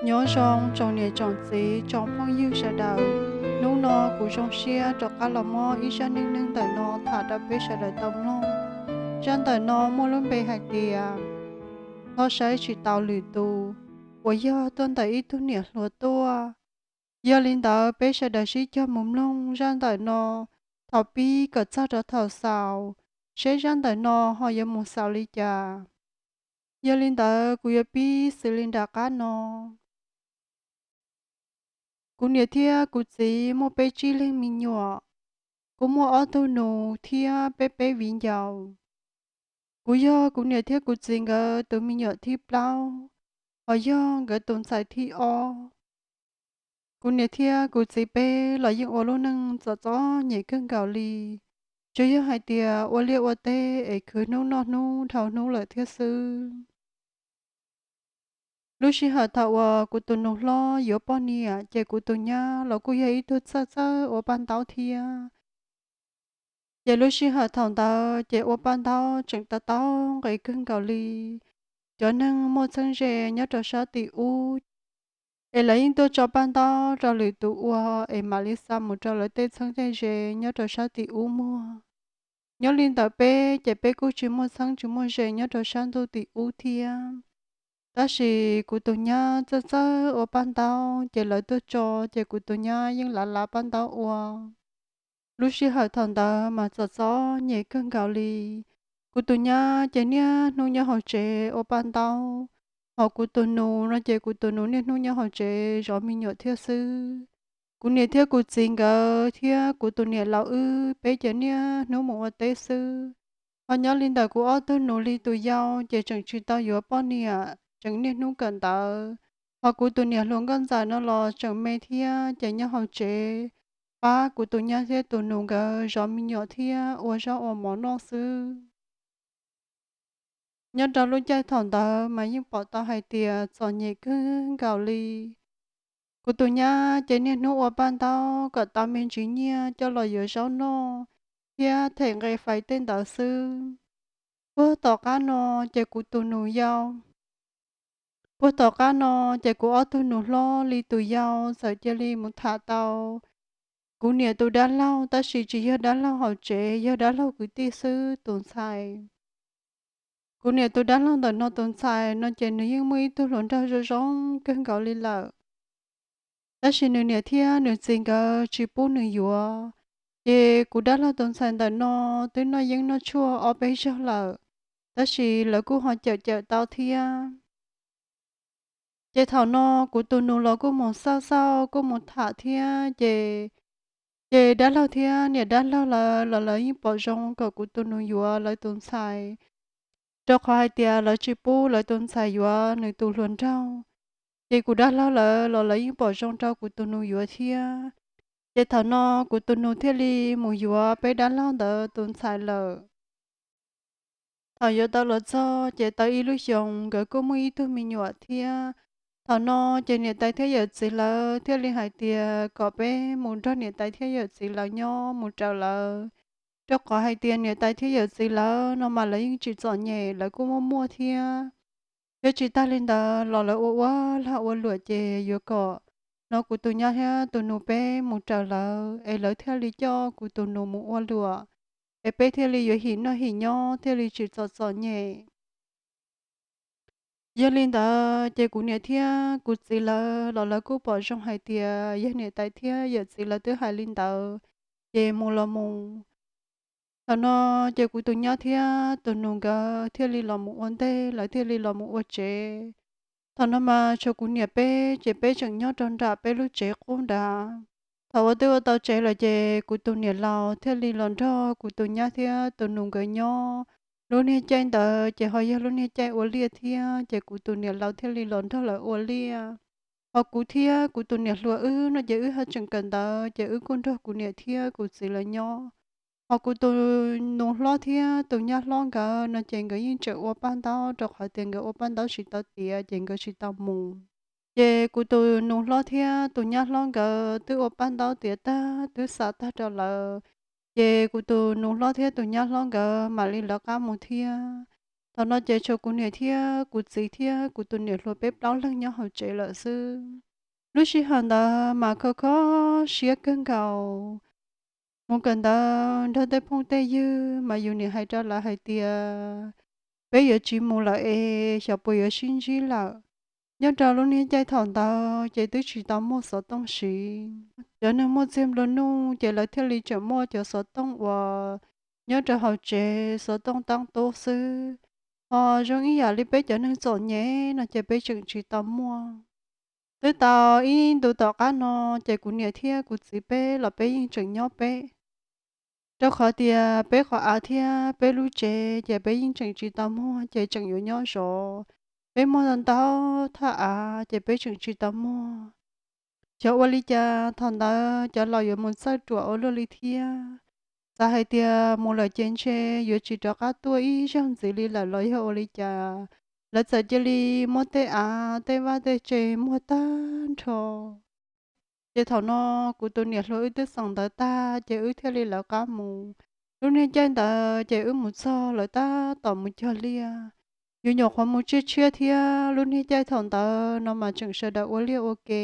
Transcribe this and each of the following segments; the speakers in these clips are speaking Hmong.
Nyob zoo tsoom niam tsoom txiv tsoom phooj ywg sawv daws. Hnub no kuv zoo siab rov qab los muab ib zaj neej neeg ntawm no tham rau peb sawv daws tau mloog. Zaj ntawm no muaj lub npe hais tias Txhob saib tsis taus lwm tus, uas yog tuaj ntawm ib tug niam hluas tuaj. Yog li ntawd peb sawv daws sib cog mus mloog zaj ntawm no thaum pib kom txog rau thaum xaus, seb zaj ntawm no ho yuav mus xaus li cas. Yog li ntawd kuv yuav pib xws li nram qab no. Kuv niam thiab kuv txiv muaj peb tsib leeg me nyuam. Kuv muaj ob tug nus thiab peb peb viv ncaus. Kuv yog kuv niam thiab kuv txiv nkawd tus me nyuam thib plaub, ho yog nkawd tus ntxhais thib ob. Kuv niam thiab kuv txiv peb los yeej ua lub neej txom txom nyem kawg nkaus li, tsuas yog hais tias ua liaj ua teb es khwv hnub noj hnub dhau hnub lawm thiab xwb. Lub sij hawm thaum uas kuv tus nus hlob yuav poj niam ces kuv tus nyab los kuj yog ib tug txawj txawj ua paj ntaub thiab. Ces lub sij hawm thaum ntawd ces ua paj ntaub tseem tau tau nqi kawg nkaus li. Cov neeg muaj txheeb ze nyob rau sab tim ub es lawv yeej tuaj tso paj ntaub rau lwm tus ua es mam li xa mus rau lawv tej txheeb tej ze nyob rau sab tim ub muag. Nyob li ntawm peb ces peb kuj tsis muaj txheeb tsis muaj ze nyob rau sab ntuj tim ub thiab. Tab sis kuv tus nyab txawj txawj ua paj ntaub ces lawv tuaj tso, ces kuv tus nyab yeej lav lav paj ntaub ua. Lub sij hawm thaum ntawd mas txom txom nyem kawg nkaus li. Kuv tus nyab ces niaj hnub nyob hauv tsev ua paj ntaub, ho kuv tus nus no ces kuv tus nus niaj hnub nyob hauv tsev zov me nyuam thiab xwb. Kuv niam thiab kuv txiv nkawd thiab kuv tus niam laus wb peb ces niaj hnub mus ua teb xwb. Ho nyob li ntawm kuv ob tug nus li tus yau ces tseem tsis tau yuav poj niam, tseem niaj hnub kawm ntawv. Ho kuv tus niam hluas nkauj ntxawm no los tseem me thiab ces nyob hauv tsev pab kuv tus nyab thiab tus nus nkawd zov me nyuam thiab ua zaub ua mov noj xwb. Nyob rau lub caij thaum ntawd mas yeej pom tau hais tias txom nyem kawg nkaus li. Kuv tus nyab ces niaj hnub ua paj ntaub kom tau me ntsis nyiaj coj los yuav zaub noj thiab them nqe fais tej ntawd xwb. Puag tom qab no ces kuv tus nus yau, puag tom qab no ces kuv ob tug nus hlob li tus yau txawm cia li mus tham tau kuv niam tus dab laug, tab sis tsis yog dab laug hauv tsev, yog dab laug kwv tij xwb tus ntxhais. Kuv niam tus dab laug ntawm no tus ntxhais no ces nws yeej muaj ib tug hluas nraug zoo zoo kawg nkaus li lawm. Tab sis nws niam thiab nws txiv nkawd tsis pub nws yuav, ces kuv dab laug tus ntxhais ntawm no twb noj yeeb noj tshuaj ob peb zaug lawm, tab sis lawv kuj ho cawm cawm tau thiab. Ces thaum no kuv tus nus los kuj mus xauj xauj kuj mus tham thiab ces, ces dab laug thiab niam dab laug lawv los lawv yeej pom zoo kom kuv tus nus yuav lawv tus ntxhais, rau qhov hais tias lawv tsis pub lawv tus ntxhais yuav nws tus hluas nraug. Ces kuv dab laug lawv los lawv yeej pom zoo rau kuv tus nus yuav thiab. Ces thaum no kuv tus nus thiaj li mus yuav peb dab laug ntawd tus ntxhais lawm. Thaum yuav tau los txog ces tau ib lub xyoos nkawd kuj muaj ib tug me nyuam thiab. Thaum no ces niam tais thiab yawm txiv lawv thiaj li hais tias kom peb mus nrog niam tais thiab yawm txiv lawv nyob mus raws lawv, rau qhov hais tias niam tais thiab yawm txiv lawv no mas lawv yeej tsis txom nyem, lawv kuj muaj muaj thiab. Thiab tsis tag li ntawd los lawv ua ua lag ua luam ces yuav kom no kuv tus nyab thiab tus nus peb mus raws lawv es lawv thiaj li coj kuv tus nus mus ua luam, es peb thiaj li yuav him noj him nyob thiaj li tsis txom txom nyem. Yog li ntawd ces kuv niam thiab kuv txiv lawv los lawv kuj pom zoo hais tias yog niam tais thiab yawm txiv lawv twb hais li ntawd, ces mus los mus. Thaum no ces kuv tus nyab thiab tus nus nkawd thiaj li los mus ua ntej, lawv thiaj li los mus ua tsev. Thaum no mas tshuav kuv niam peb ces peb tseem nyob rau nram peb lub tsev qub nrad. Thaum uas twb ua tau tsev lawm ces kuv tus niam laus thiaj li los nrog kuv tus nyab thiab tus nus nkawd nyob. Lub niag caij ntawd ces ho yog lub niag caij ua liaj thiab ces kuv tus niam laus thiaj li los nrog lawv ua liaj. Ho kuv thiab kuv tus niam hluas wb no ces wb ho tseem kawm ntawv ces wb kuj nrog kuv niam thiab kuv txiv lawv nyob. Ho kuv tus nus hlob thiab tus nyab hlob nkawd no ces nkawd yeej tseem ua paj ntaub rau qhov tias nkawd ua paj ntaub tsis tau tiav ces nkawd tsis tau mus. Ces kuv tus nus hlob thiab tus nyab hlob nkawd twb ua paj ntaub tiav tag twb xa tag rau lawv, ces kuv tus nus hlob thiab tus nyab hlob nkawd mam li lawv qab mus thiab. Thaum no ces tshuav kuv niam thiab kuv txiv thiab kuv tus niam hluas peb plaub leeg nyob hauv tsev lawm xwb. Lub sij hawm ntawd mas kho kho siab kawg nkaus. Mus kawm ntawv nrog tej phooj tej ywg mas yus niam hais rau lawv hais tias, peb yuav tsis mus lawm es xyov puas yuav sib ntsib lawm. Nyob rau lub niag caij thaum ntawd ces twb tsis tau muaj xov tooj siv. Cov neeg muaj txiag nplua nuj ces lawv thiaj li tseem muaj cov xov tooj uas nyob rau hauv tsev, xov tooj tab tub xwb. Ho zoo ib yam li peb cov neeg txom nyem no ces peb tseem tsis tau muaj. Twb tau ib ntu tom qab no ces kuv niam thiab kuv txiv peb los peb yeej tseem nyob peb, rau qhov tias peb qhov av thiab peb lub tsev ces peb yeej tseem tsis tau muag ces tseem yuav nyob zov. Peb muag ntau thaj av ces peb tseem tsis tau muag. Xyov ua li cas thaum ntawd cov laus yuav mus txawj ruam ua luaj li thiab. Xav hais tias mus lawm ces ntshe yuav tsis rov qab tuaj ib zaug ntxiv li lawm los yog ua li cas, lawv txawm cia li muab tej av tej vaj tej tse muag tag nrho. Ces thaum no kuv tus niam hluas wb twb xeem ntawv tag ces wb thiaj li lawv qab mus. Lub niag caij ntawd ces wb mus txog lawv tab tom mus cog liaj. Yus nyuam qhuav mus tsiab tshiab thiab, lub niag caij thaum ntawd no mas tseem sawv daws ua liaj ua ke.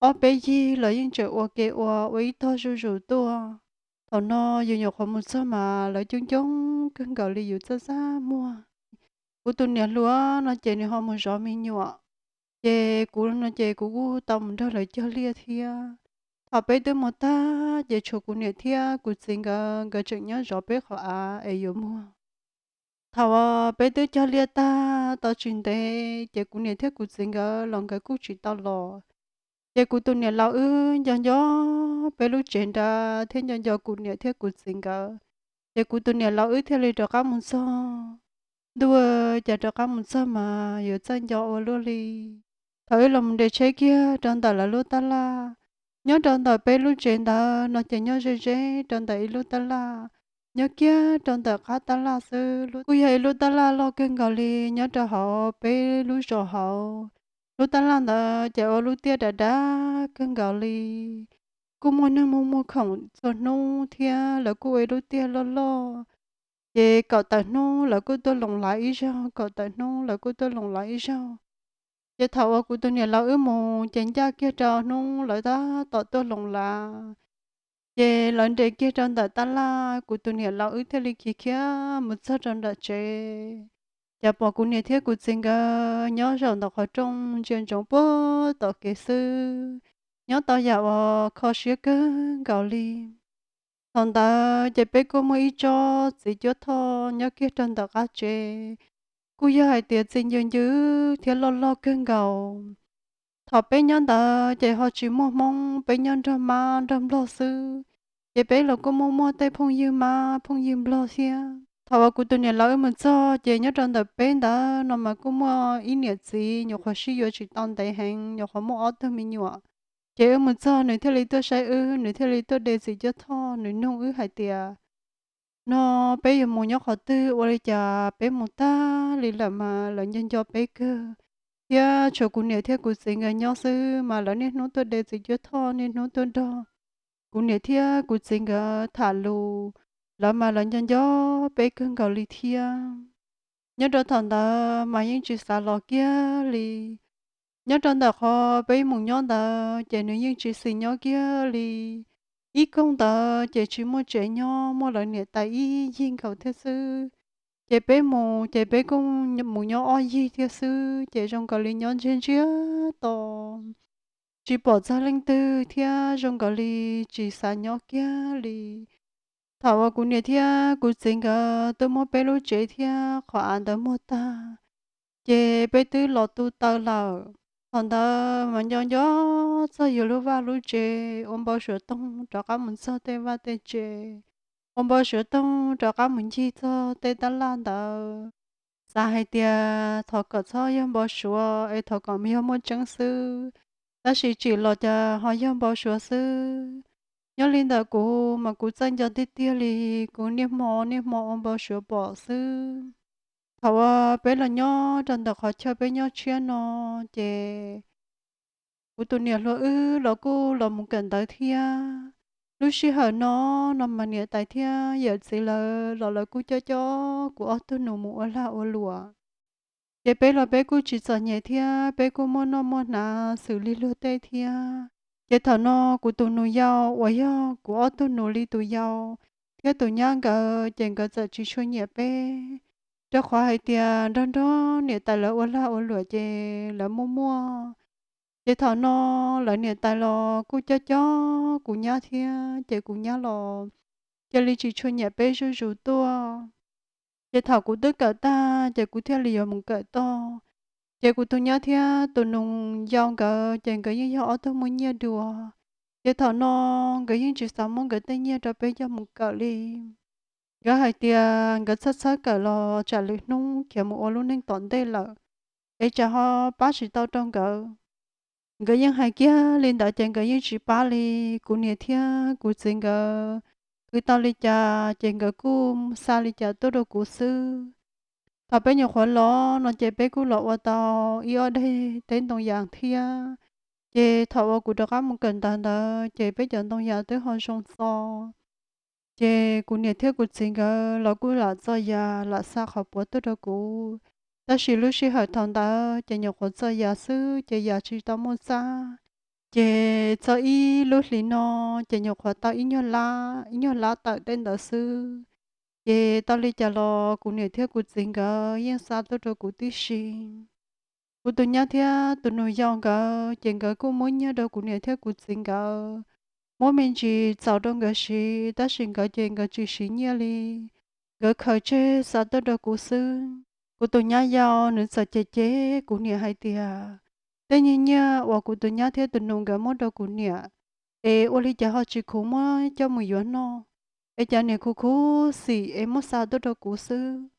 Ob peb yig los yeej tseem ua ke ua, ua ib tog zuj zus tuaj. Thaum no yus nyuam qhuav mus txog mas lawv coob coob kawg nkaus li yus txaj txaj muag. Kuv tus niam hluas no ces nws ho mus zov me nyuam, ces kuv no ces kuv kuj tau mus nrog lawv cog liaj thiab. Thaum peb twb mus tag ces tshuav kuv niam thiab kuv txiv nkawd, nkawd tseem nyob zov peb qhov av es yuav muag. Thaum uas peb twb cog liaj tag tau tsis ntev ces kuv niam thiab kuv txiv nkawd los nkawd kuj tsis tau los. Ces kuv tus niam laus wb nco nco peb lub tsev nrad thiab nco nco kuv niam thiab kuv txiv nkawd, ces kuv tus niam laus wb thiaj li rov qab mus txog. Ntuj, cas rov qab mus txog mas yuav txawj nco ua luaj li. Thaum wb los mus nres tsheb kiag rau ntawm lawv lub tab laj, nyob rau ntawm peb lub tsev ntawd no ces nyob ze ze rau ntawm ib lub tab laj, nyob kiag rau ntawm qab tab laj xwb. Kuj yog ib lub tab laj loj kawg nkaus li nyob rau hauv peb lub zos hauv. Lub tab laj ntawd ces ua lub tiaj dav dav kawg nkaus li. Kuj muaj neeg muag muag khoom txhua hnub thiab lawv kuj ua ib lub tiaj loj loj. Ces kaum tawm hnub lawv kuj tuaj loos lav ib zaug, kaum tawm hnub lawv kuj tuaj loos lav ib zaug. Ces thaum uas kuv tus niam laus wb mus ces ncaj kiag rau hnub lawv tab tom tuaj loos lav. Ces lawv nres kiag rau ntawm tab laj, kuv tus niam laus wb thiaj li khiav khiav mus txog rau nram tsev. Ces pom kuv niam thiab kuv txiv nkawd nyob zaum ntawm qhov rooj ntsia ntsoov puag tom kev xwb, nyob tau yam uas kho siab kawg nkaus li. Thaum ntawd ces peb kuj muaj ib tsob txiv cuab thoj nyob kiag rau ntawm qab tsev, kuj yog hais tias txi ncw ncw thiab loj loj kawg nkaus. Thaum peb nyob ntawd ces ho tsis muaj Hmoob, peb nyob nrog mab nrog nplog xwb, ces peb los kuj muaj muaj tej phooj ywg mab phooj ywg nplog thiab. Thaum uas kuv tus niam laus wb mus txog ces nyob rau ntawm peb ntawd no mas kuj muaj ib niam txiv nyuam qhuav sib yuav tsis tau ntev heev, nyuam qhuav muaj ob tug me nyuam. Ces wb mus txog nws thiaj li tuaj saib wb, nws thiaj li tuaj de txiv cuab thoj, nws nug wb hais tias, no peb yuav mus nyob qhov twg, ua li cas peb mus tag li lawm mas lawv nco nco peb kawg, thiab tshuav kuv niam thiab kuv txiv nkawd nyob xwb mas lawv niaj hnub tuaj de txiv cuab thoj, niaj hnub tuaj nrog kuv niam thiab kuv txiv nkawd tham lus, lawv mas lawv nco nco peb kawg nkaus li thiab. Nyob rau thaum ntawd mas yeej tsis xav los kiag li. Nyob rau ntawm qhov peb mus nyob ntawd ces nws yeej tsis xis nyob kiag li. Ib koog ntawd ces tsis muaj tsev nyob, muaj lawv niam tais ib yig nkaus thiab xwb. Ces peb mus ces peb kuj mus nyob ob yig thiab xwb, ces zoo nkaus li nyob ntsiag ntsiag to, tsis pom txog leej twg thiab zoo nkaus li tsis xav nyob kiag li. Thaum uas kuv niam thiab kuv txiv nkawd twb muab peb lub tsev thiab qhov av ntawd muag tag, ces peb twb los tu taw lawm. Thaum ntawd mas nco nco txog yus lub vaj lub tsev, ua npau suav toog rov qab mus txog tej vaj tej tsev, ua npau suav toog rov qab mus ncig txog tej tab laj ntawd. Xav hais tias thov kom txhob yog npau suav es thov kom yog muaj tseeb xwb, tab sis tsim los cas ho yog npau suav xwb. Nyob li ntawm kuv mas kuv txawj nco tiag tiag li, kuv niaj hmo niaj hmo ua npau suav pom xwb. Thaum uas peb los nyob rau ntawm qhov chaw peb nyob tshiab no, ces kuv tus niam hluas wb los kuj los mus kawm ntawv thiab. Lub sij hawm no, no mas niam tais thiab yawm txiv lawv los lawv kuj coj coj kuv ob tug nus mus ua lag ua luam. Ces peb los peb kuj tsis txom nyem thiab peb kuj muaj noj muaj hnav xws li luag tej thiab. Ces thaum no kuv tus nus yau uas yog kuv ob tug nus li tus yau thiab tus nyab nkawd ces nkawd txawm tsis tshua nyiam peb, rau qhov hais tias nrog nrog niam tais lawv ua lag ua luam ces lawv muaj muaj. Ces thaum no lawv niam tais los kuj coj coj kuv nyab thiab ces kuv nyab los cia li tsis tshua nyiam peb zuj zus tuaj. Ces thaum kuv twb kawm tag ces kuv thiaj li yuav mus kawm toj. Ces kuv tus nyab thiab tus nus yau nkawd ces nkawd yeej yog ob tug muaj nyiaj dua. Ces thaum no nkawd yeej tsis xav muab nkawd tej nyiaj rau peb coj mus kawm li. Nkawd hais tias nkawd txhawj txhawj kawm los tsam lwm hnub khiav mus ua lub neej tom ntej lawm, es tsam ho pab tsis tau rau nkawd. Nkawd yeej hais kiag li ntawd ces nkawd yeej tsis pab li. Kuv niam thiab kuv txiv nkawd khwv tau li cas ces nkawd kuj xa li cas tuaj rau kuv xwb. Thaum peb nyuam qhuav los no ces peb kuj los ua tau ib ob daim teb ntoo yas thiab. Ces thaum uas kuv rov qab mus kawm ntawv ntawd ces peb cov ntoo yas twb ho zoo txo. Ces kuv niam thiab kuv txiv nkawd los kuj lam txo yas lam xa qhov puav tuaj rau kuv. Tab sis lub sij hawm thaum ntawd ces nyuam qhuav txo yas xwb ces yas tsis tau muaj txab. Ces txog ib lub hlis no ces nyuam qhuav tau ib nyuag lab, ib nyuag lab tawm tej ntawd xwb. Ces tau li cas los kuv niam thiab kuv txiv nkawd yeej xa tuaj rau kuv tib si. Kuv tus nyab thiab tus nus yau nkawd ces nkawd kuj muab nyiaj rau kuv niam thiab kuv txiv nkawd, muab me ntsis txaus rau nkawd siv, tab sis nkawd ces nkawd tsis siv nyiaj li. Nkawd khaws tseg xa tuaj rau kuv xwb. Kuv tus nyab yau nws txawm cem cem kuv niam hais tias, tej nyiaj nyiaj uas kuv tus nyab thiab tus nus nkawd muab rau kuv niam, es ua li cas ho tsis khuv muab coj mus yuav noj, es cas niam khuv khuv xim es muab xa tuaj rau kuv xwb.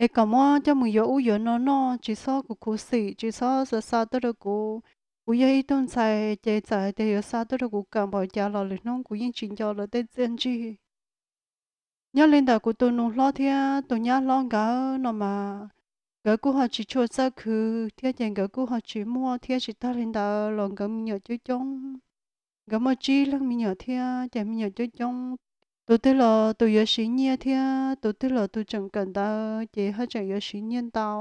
Es kom muab coj mus yuav ub yuav no noj, tsis txhob khuv khuv xim, tsis txhob xa xa tuaj rau kuv. Kuv yog ib tug ntxhais ces txawm hais tias yuav xa tuaj rau kuv kawm npaum cas los lwm hnub kuv yeej tsis nco lawv tej txiaj ntsig. Nyob li ntawm kuv tus nus hlob thiab tus nyab hlob nkawd no mas, nkawd kuj ho tsis tshua txawj khwv thiab ces nkawd kuj ho tsis muaj thiab. Tsis tag li ntawd los nkawd me nyuam coob coob, nkawd muaj tsib leeg me nyuam thiab ces me nyuam coob coob, tus twg los tus yuav siv nyiaj thiab tus twg los tus tseem kawm ntawv ces haj tseem yuav siv nyiaj ntau.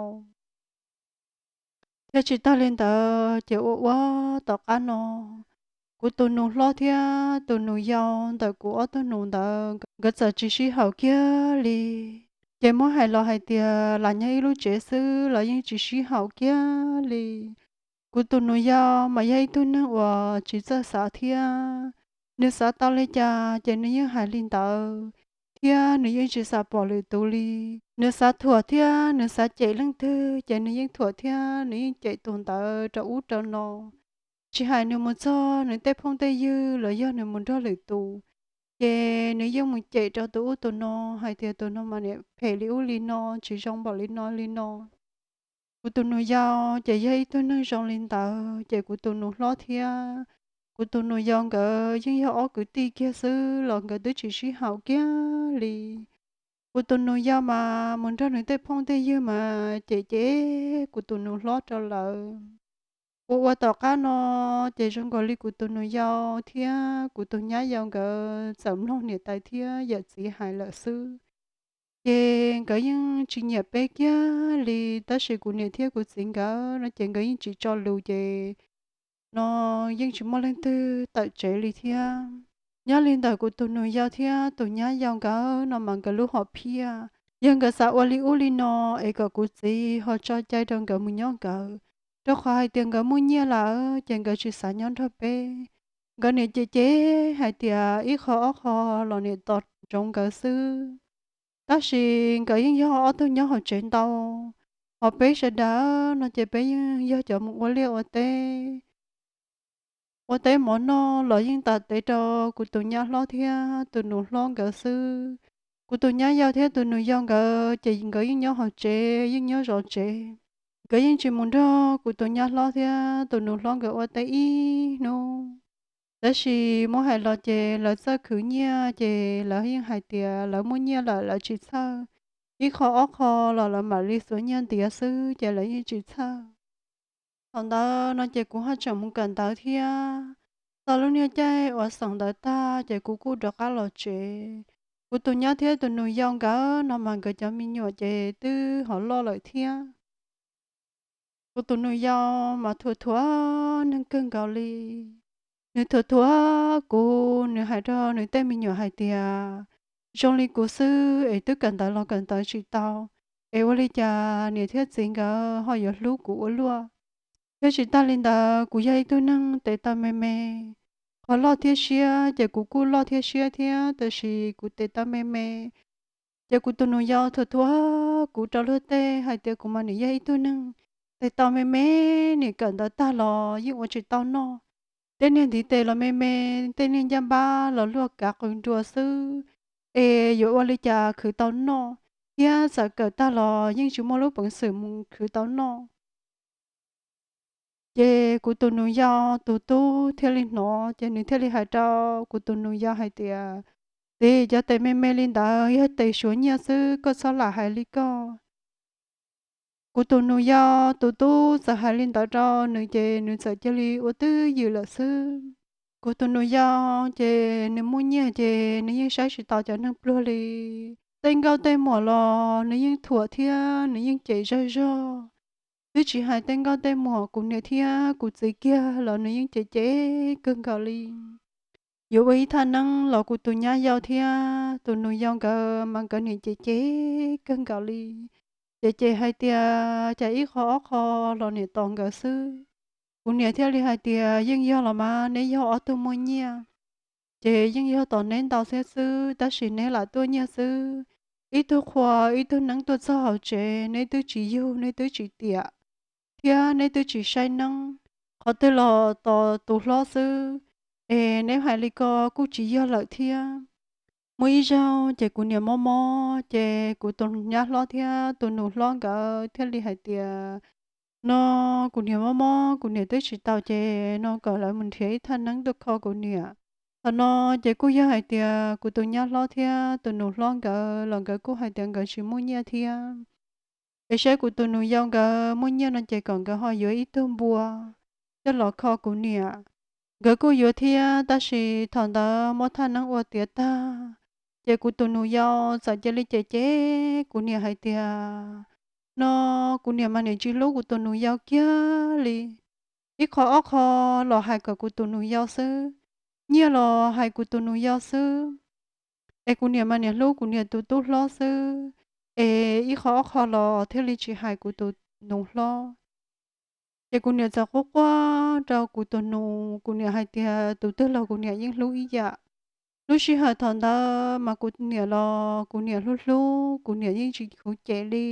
Thiab tsis tag li ntawd ces ua ua tom qab no, kuv tus nus hlob thiab tus nus yau ntawm kuv ob tug nus ntawd nkawd txawm tsis sib haum kiag li. Ces muab hais los hais tias lam nyob ib lub tsev xwb los yeej tsis sib haum kiag li. Kuv tus nus yau mas yog ib tug neeg uas tsis txawj xav thiab, nws xav tau li cas ces nws yeej hais li ntawd, thiab nws yeej tsis xav pom lwm tus li. Nws xav thuam thiab nws xav cem leej twg ces nws yeej thuam thiab nws yeej cem tus ntawd rau ub rau no. Tsis hais nws mus txog nws tej phooj tej ywg los yog nws mus nrog lwm tus, ces nws yeej mus cem rau tus ub tus no hais tias tus no mas niam phem li ub li no, tsis zoo npaum li no li no. Kuv tus nus yau ces yog ib tug neeg zoo li ntawd ces kuv tus nus hlob thiab kuv tus nus yau nkawd yeej yog ob kwv tij kiag xwb los nkawd twb tsis sib haum kiag li. Kuv tus nus yau mas mus nrog nws tej phooj tej ywg mas cem cem kuv tus nus hlob rau lawv. Ua ua tom qab no ces zoo nkaus li kuv tus nus yau thiab kuv tus nyab yau nkawd txawm mloog niam tais thiab yawm txiv hais lawm xwb. Ces nkawd yeej tsis nyiam peb kiag li, tab sis kuv niam thiab kuv txiv nkawd no ces nkawd yeej tsis tso lus ces no yeej tsis muaj leej twg tawm tsev li thiab. Nyob li ntawm kuv tus nus yau thiab tus nyab yau nkawd no mas nkawd lub hom phiaj yog nkawd xav ua li ub li no es kom kuv txiv ho tso cai rau nkawd mus nyob nkawd, rau qhov hais tias nkawd muaj nyiaj lawm ces nkawd tsis xav nyob nrog peb. Nkawd niam cem cem hais tias ib qho ob qho los niam tos ntsoov nkawd xwb. Tab sis nkawd yeej yog ob tug nyob hauv tsev ntau, ho peb sawv daws no ces peb yeej yog cov mus ua liaj ua teb, ua teb mov noj los yeej tas tev rau kuv tus nyab hlob thiab tus nus hlob nkawd xwb. Kuv tus nyab yau thiab tus nus yau nkawd ces nkawd yeej nyob hauv tsev, yeej nyob zov tsev. Nkawd yeej tsis mus nrog kuv tus nyab hlob thiab tus nus hlob nkawd ua teb ib hnub. Tab sis muab hais los ces lawv txawj khwv nyiaj ces lawv yeej hais tias lawv muaj nyiaj lawm lawv tsis txhawj, ib qho ob qho los lawv mam li xuas nyiaj ntiav xwb ces lawv yeej tsis txhawj. Thaum ntawd no ces kuv ho tseem mus kawm ntawv thiab. Txog lub niag caij uas xeem ntawv tag ces kuv kuj rov qab los tsev. Kuv tus nyab thiab tus nus yau nkawd no mas nkawd cov me nyuam ces twb ho loj lawm thiab. Kuv tus nus yau mas thuam thuam neeg kawg nkaus li. Nws thuam thuam kuv, nws hais rau nws tej me nyuam hais tias, zoo li kuv xwb es twb kawm ntawv los kawm ntawv tsis tau, es ua li cas niam thiab txiv nkawd ho yuav hlub kuv ua luaj. Thiab tsis tag li ntawd, kuv yog ib tug neeg tes taw me me, qhov loj thiab siab ces kuv kuj loj thiab siab thiab, tab sis kuv tes taw me me. Ces kuv tus nus yau thuam thuam kuv rau luag tej hais tias kuv mas nim yog ib tug neeg tes taw me me, nim kawm ntawv tag los yeej ua tsis tau noj. Tej niag ntiv tes los me me, tej niag ncaj npab los luaj kav qws nrua xwb, es yuav ua li cas khwv tau noj, thiab txawm kawm tag los yeej tsis muaj lub peev xwm mus khwv tau noj. Ces kuv tus nus yau tus tub thiaj li hnov, ces nws thiaj li hais rau kuv tus nus yau hais tias, txiv, cov tes me me li ntawd yog tes suav nyiaj xwb, koj txhob lam hais li koj. Kuv tus nus yau tus tub txawm hais li ntawd rau nws ces nws txawm cia li ua twj ywm lawm xwb. Kuv tus nus yau ces nws muaj nyiaj ces nws yeej saib tsis taus cov neeg pluag li. Tej nkauj tej muam los nws yeej thuam thiab nws yeej cem zog zog. Twb tsis hais tej nkauj tej muam, kuv niam thiab kuv txiv kiag los nws yeej cem cem kawg nkaus li. Yuav ua ib thaj neeb los kuv tus nyab yau thiab tus nus yau nkawd mas nkawd niam cem cem kawg nkaus li. Cem cem hais tias cas ib qho ob qho los niam tos nkawd xwb. Kuv niam thiaj li hais tias yeej yog los mas, neb yog ob tug muaj nyiaj ces yeej yog tos neb ntau thiab xwb, tab sis neb lam tuaj nyiag xwb. Ib tug qhua ib tug neeb tuaj txog hauv tsev neb twb tsis yug, neb twb tsis tiam, thiab neb twb tsis saib neeb, qhov twg los tos tus hlob xwb, es neb hais li ko kuj tsis yog lawm thiab. Muaj ib zaug ces kuv niam mob mob ces kuv tus nyab hlob thiab tus nus hlob nkawd thiaj li hais tias, no kuv niam mob mob kuv niam twb tsis tau ces no kom lawv mus nrhiav ib thaj neeb tuaj kho kuv niam. Thaum no ces kuj yog hais tias kuv tus nyab hlob thiab tus nus hlob nkawd los nkawd kuj hais tias nkawd tsis muaj nyiaj thiab, es saib kuv tus nus yau nkawd muaj nyiaj no ces kom nkawd ho yuav ib tug npua coj los kho kuv niam. Nkawd kuj yuav thiab, tab sis thaum ntawd muab thaj neeb ua tiav tag, ces kuv tus nus yau txawm cia li cem cem kuv niam hais tias, no kuv niam mas niam tsis hlub kuv tus nus yau kiag li. Ib qho ob qho los hais kom kuv tus nus yau xwb, nyiaj los hais kuv tus nus yau xwb. Es kuv niam mas niam hlub kuv niam tus tub hlob xwb, es ib qho ob qho los thiaj li tsis hais kuv tus nus hlob. Ces kuv niam txawm quaj quaj rau kuv tus nus, kuv niam hais tias tus twg los kuv niam yeej hlub ib yam. Lub sij hawm thaum ntawd mas kuv niam los kuv niam hlub hlub, kuv niam yeej tsis khuv cem li.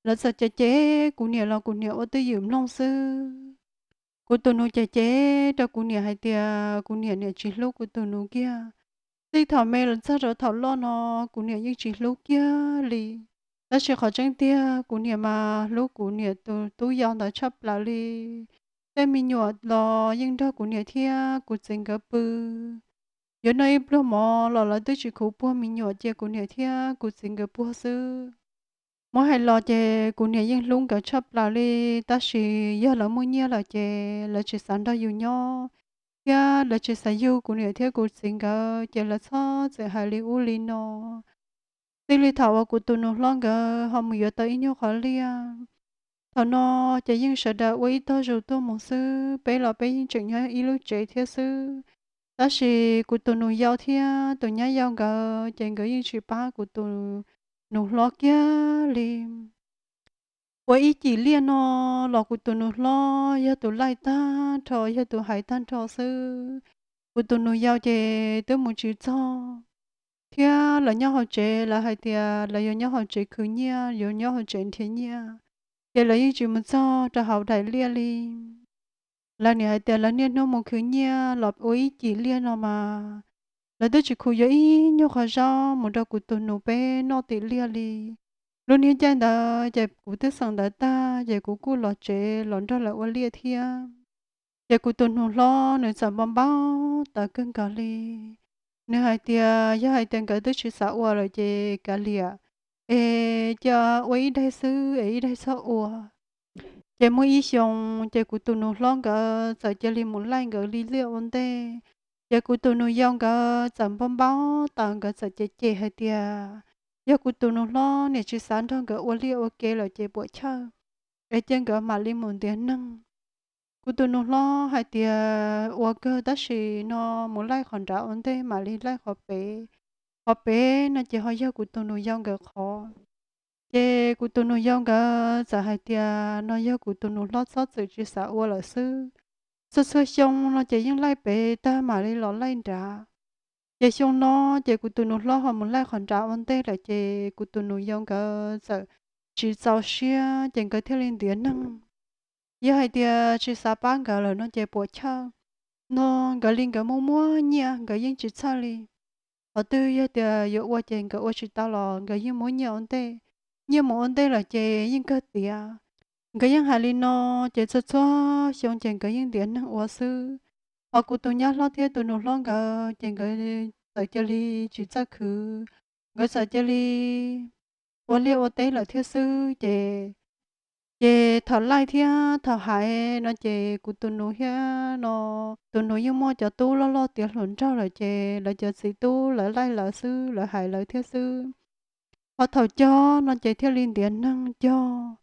Lawv txawm cem cem kuv niam los kuv niam ua twj ywm mloog xwb. Kuv tus nus cem cem rau kuv niam hais tias kuv niam niam tsis hlub kuv tus nus kiag. Txij thaum me los txog rau thaum loj no kuv niam yeej tsis hlub kiag li. Tab sis qhov tseeb tiag kuv niam mas hlub kuv niam tus tub yau ntawd tshaj plaws li. Tej me nyuam los yeej nrog kuv niam thiab kuv txiv nkawd pw. Yuav noj ib pluag mov los lawv twb tsis khuv puag me nyuam, cia kuv niam thiab kuv txiv nkawd puag xwb. Muab hais los ces kuv niam yeej hlub nkawd tshaj plaws li, tab sis yog lawv muaj nyiaj lawm ces lawv tsis xav nrog yus nyob, thiab lawv tsis xav yug kuv niam thiab kuv txiv nkawd, ces lawv txhob txwm hais li ub li no. Txij li thaum uas kuv tus nus hlob nkawd ho mus yuav tau ib nyuag qhov liaj, thaum no ces yeej sawv daws ua ib tog zus tuaj mus xwb, peb los peb yeej tseem nyob ib lub tsev thiab xwb. Tab sis kuv tus nus yau thiab tus nyab yau nkawd ces nkawd yeej tsis pab kuv tus nus hlob kiag li. Ua ib cim liaj no los kuv tus nus hlob yog tus laij tag nrho, yog tus hais tag nrho xwb. Kuv tus nus yau ces twb mus tsis txog, thiab lawv nyob hauv tsev lawv hais tias lawv yuav nyob hauv tsev khwv nyiaj, yuav nyob hauv tsev nrhiav nyiaj, ces lawv yeej tsis mus txog rau hauv daim liaj li. Lawv nim hais tias lawv niaj hnub mus khwv nyiaj los ua ib cim liaj no mas, lawv twb tsis khuv yuav ib nyuag qhov zaub mus rau kuv tus nus peb noj tim liaj li. Lub niag caij ntawd ces kuv twb xeem ntawv tag ces kuv kuj los tsev los nrog lawv ua liaj thiab. Ces kuv tus nus hlob nws txawm npau npau taws kawg nkaus li. Nws hais tias yog hais tias nkawd twb tsis xav ua lawm ces kav liam, es cia ua ib daig xwb es ib daig txhob ua. Ces muaj ib xyoo, ces kuv tus nus hlob nkawd txawm cia li mus laij nkawd li liaj ua ntej. Ces kuv tus nus yau nkawd txawm npau npau taws, nkawd txawm cem cem hais tias yog kuv tus nus hlob niam tsis xav nrog nkawd ua liaj ua ke lawm ces puam chawj, es cia nkawd mam li mus ntiav neeg. Kuv tus nus hlob hais tias ua kawg tab sis no mus laij qhov nrad ua ntej mam li laij qhov pem. Qhov pem no ces ho yog kuv tus nus yau nkawd qhov. Ces kuv tus nus yau nkawd txawm hais tias no yog kuv tus nus hlob txhob txwm tsis xav ua lawm xwb. Txhua txhua xyoo no ces yeej laij pem tag mam li los laij nrad. Ces xyoo no ces kuv tus nus hlob ho mus laij qhov nrad ua ntej lawm ces kuv tus nus yau nkawd txawm tsis txaus siab ces nkawd thiaj li ntiav neeg. Yog hais tias tsis xav pab nkawd lawm no ces puam chawj, no nkawd li nkawd muaj muaj nyiaj nkawd yeej tsis txhawj li. Qhov twg yog tias yuav ua ces nkawd ua tsis tau los nkawd yeej muab nyiaj ua ntej. Nyiaj mus ua ntej lawm ces yeej kawg tiav. Nkawd yeej hais li no, ces txhua txhua xyoo ces nkawd yeej ntiav neeg ua xwb. Ho kuv tus nyab hlob thiab tus nus hlob nkawd ces nkawd txawm cia li tsis txawj khwv, nkawd txawm cia li ua liaj ua teb lawm thiab xwb ces, ces thaum laij thiab thaum hais no ces kuv tus nus thiab no, tus nus yeej muaj cov tub loj loj tiav hluas nraug lawm ces lawv cov txiv tub lawv laij lawv xwb, lawv hais lawv thiab xwb. Ho thaum cog no ces thiaj li ntiav neeg cog.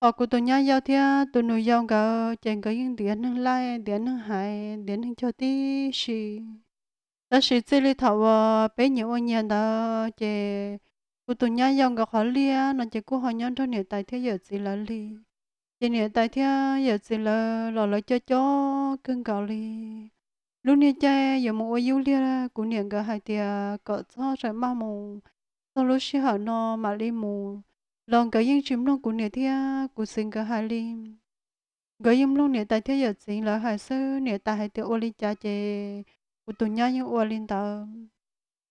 Ho kuv tus nyab yau thiab tus nus yau nkawd ces nkawd yeej ntiav neeg laij, ntiav neeg hais, ntiav neeg cog tib si. Tab sis txij li thaum uas peb nyias ua nyias ntawd ces kuv tus nyab yau nkawd qhov liaj no ces kuj ho nyob nrog niam tais thiab yawm txiv lawv li. Ces niam tais thiab yawm txiv lawv los lawv coj coj kawg nkaus li. Lub niag caij yuav mus ua yub liag kuv niam nkawd hais tias kom txhob tseem maj mus, txog lub sij hawm no mam li mus, los nkawd yeej tsis mloog kuv niam thiab kuv txiv nkawd hais li. Nkawd yeej mloog niam tais thiab yawm txiv lawv hais xwb, niam tais hais tias ua li cas ces kuv tus nyab yeej ua li ntawd.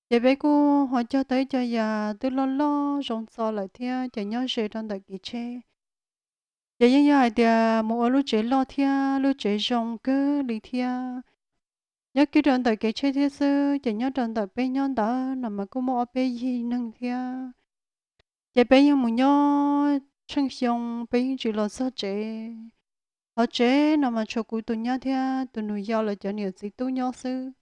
Ces peb kuj ho cog tau ib co yas twb loj loj zoo txo lawm thiab ces nyob ze rau ntawm kev tsheb. Ces yeej yog hais tias mus ua lub tsev loj thiab lub tsev zoo kawg li thiab. Nyob kiag rau ntawm kev tsheb thiab xwb ces nyob rau ntawm peb nyob ntawd no mas kuj muaj ob peb yig neeg thiab. Ces peb yeej mus nyob tsheej xyoo peb yeej tsis los txog tsev. Hauv tsev no mas tshuav kuv tus nyab thiab tus nus yau lawv cov niam txiv tub nyob xwb.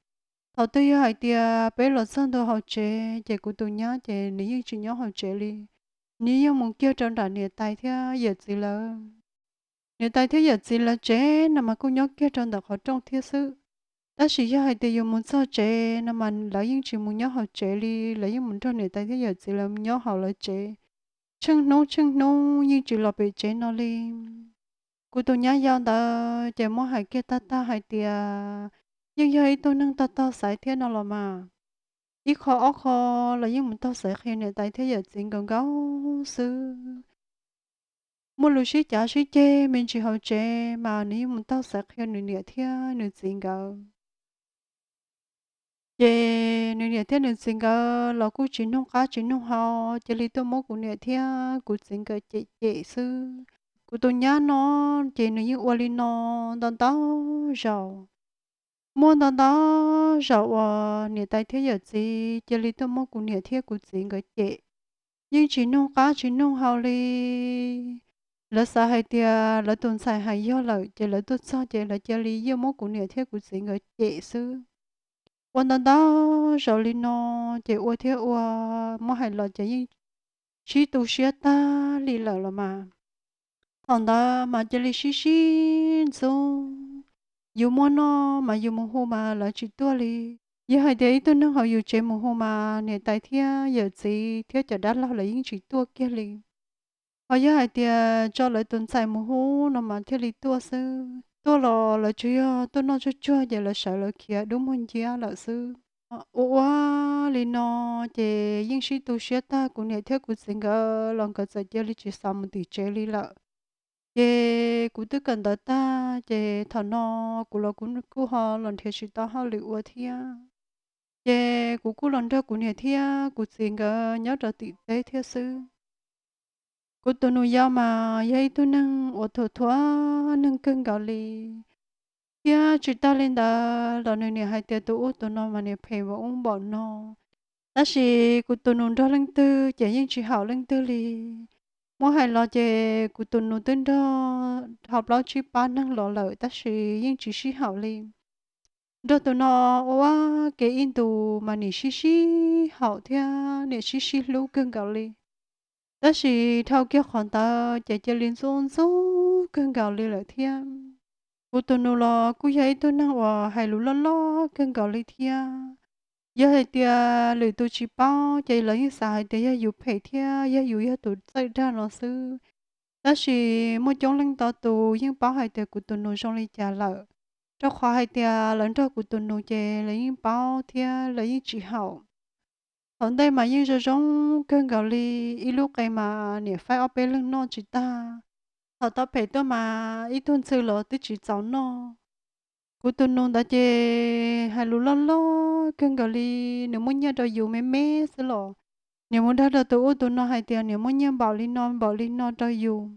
Thaum twg yog hais tias peb los txog ntua hauv tsev ces kuv tus nyab ces nws yeej tsis nyob hauv tsev li, nws yeej mus kiag rau nram niam tais thiab yawm txiv lawv. Niam tais thiab yawm txiv lawv tsev no mas kuj nyob kiag rau ntawm qhov rooj thiab xwb. Tab sis yog hais tias yus mus txog tsev no mas lawv yeej tsis mus nyob hauv tsev li, lawv yeej mus nrog niam tais thiab yawm txiv lawv nyob hauv lawv tsev. Tsheej hnub tsheej hnub yeej tsis los pem tsev no li. Kuv tus nyab yau ntawd ces muab hais kiag tag tag hais tias yeej yog ib tug neeg taug taug xaiv thiab no los mas. Ib qho ob qho los yeej mus taug xaiv qhia niam tais thiab yawm txiv nkawd nkaus xwb. Muaj lus sib cav sib ceg me ntsis hauv tsev mas nws yeej mus taug xaiv qhia nws niam thiab nws txiv nkawd. Ces nws niam thiab nws txiv nkawd los kuj tsis nug qab tsis nug hau, cia li tuaj muab kuv niam thiab kuv txiv nkawd cem cem xwb. Kuv tus nyab no ces nws yeej ua li no ntau ntau zaus. Muaj ntau ntau zaus uas niam tais thiab yawm txiv cia li tuaj muab kuv niam thiab kuv txiv nkawd cem, yeej tsis nug qab tsis nug hau li. Lawv xav hais tias lawv tus ntxhais hais yog lawm ces lawv tuaj txog ces lawv cia li yeej muab kuv niam thiab kuv txiv nkawd cem xwb. Ua ntau ntau zaus li no ces ua thiab ua, muab hais los ces yeej sib tu siab tag li lawm los mas. Thaum ntawd mas cia li sib sib ntxub, yus muaj noj mas yus mus hu mas lawv tsis tuaj li. Yog hais tias ib tug neeg hauv yus tsev mus hu mas niam tais thiab yawm txiv thiab cov dab laug lawv yeej tsis tuaj kiag li. Ho yog hais tias tso lawv tus ntxhais mus hu no mas thiaj li tuaj xwb. Tuaj los lawv tsuas yog tuaj noj tsuag tsuag ces lawv sawv lawv khiav dub muag nciab lawm xwb. Ua ua li no ces yeej sib tu siab tag, kuv niam thiab kuv txiv nkawd los nkawd txawm cia li tsis xav mus tim tsev li lawm. Ces kuv twb kawm ntawv tag ces thaum no kuv los kuv kuj ho los nrhiav tsis tau hauj lwm ua thiab. Ces kuv kuj los nrog kuv niam thiab kuv txiv nkawd nyob rau tim teb thiab xwb. Kuv tus nus yau mas yog ib tug neeg uas thuam thuam neeg kawg nkaus li, thiab tsis tag li ntawd los nws niam hais tias tus ub tus no mas niam phem npaum ub npaum no. Tab sis kuv tus nus nrog leej twg ces yeej tsis haum leej twg li. Muab hais los ces kuv tus nus twb nrog dhau plaub tsib pab neeg los lawm tab sis yeej tsis sib haum li. Nrog tus no ua ua ke ib ntus mas nim sib sib haum thiab nim sib sib hlub kawg nkaus li. Tab sis dhau kiag qhov ntawd ces cia li ntxub ntxub kawg nkaus li lawm thiab. Kuv tus nus los kuj yog ib tug neeg uas hais lus loj loj kawg nkaus li thiab. Yog hais tias lwm tus tsis paub ces lawv yeej xav hais tias yog yus phem thiab yog yus yog tus txawj dag no xwb. Tab sis muaj coob leej ntau tus yeej paub hais tias kuv tus nus zoo li cas lawm, rau qhov hais tias lawv nrog kuv tus nus ces lawv yeej paub thiab lawv yeej tsis haum. Thaum ntej mas yeej zoo zoo kawg nkaus li, ib lub qe mas niam faib ob peb leeg noj tsis tag. Thaum tau phem tuaj mas ib tug ntxhw los twb tsis txaus noj. Kuv tus nus ntawd ces hais lus loj loj kawg nkaus li, nws muab nyiaj rau yus me me xwb los nws mus dag rau tus ub tus no hais tias nws muab nyiaj npaum li no npaum li no rau yus.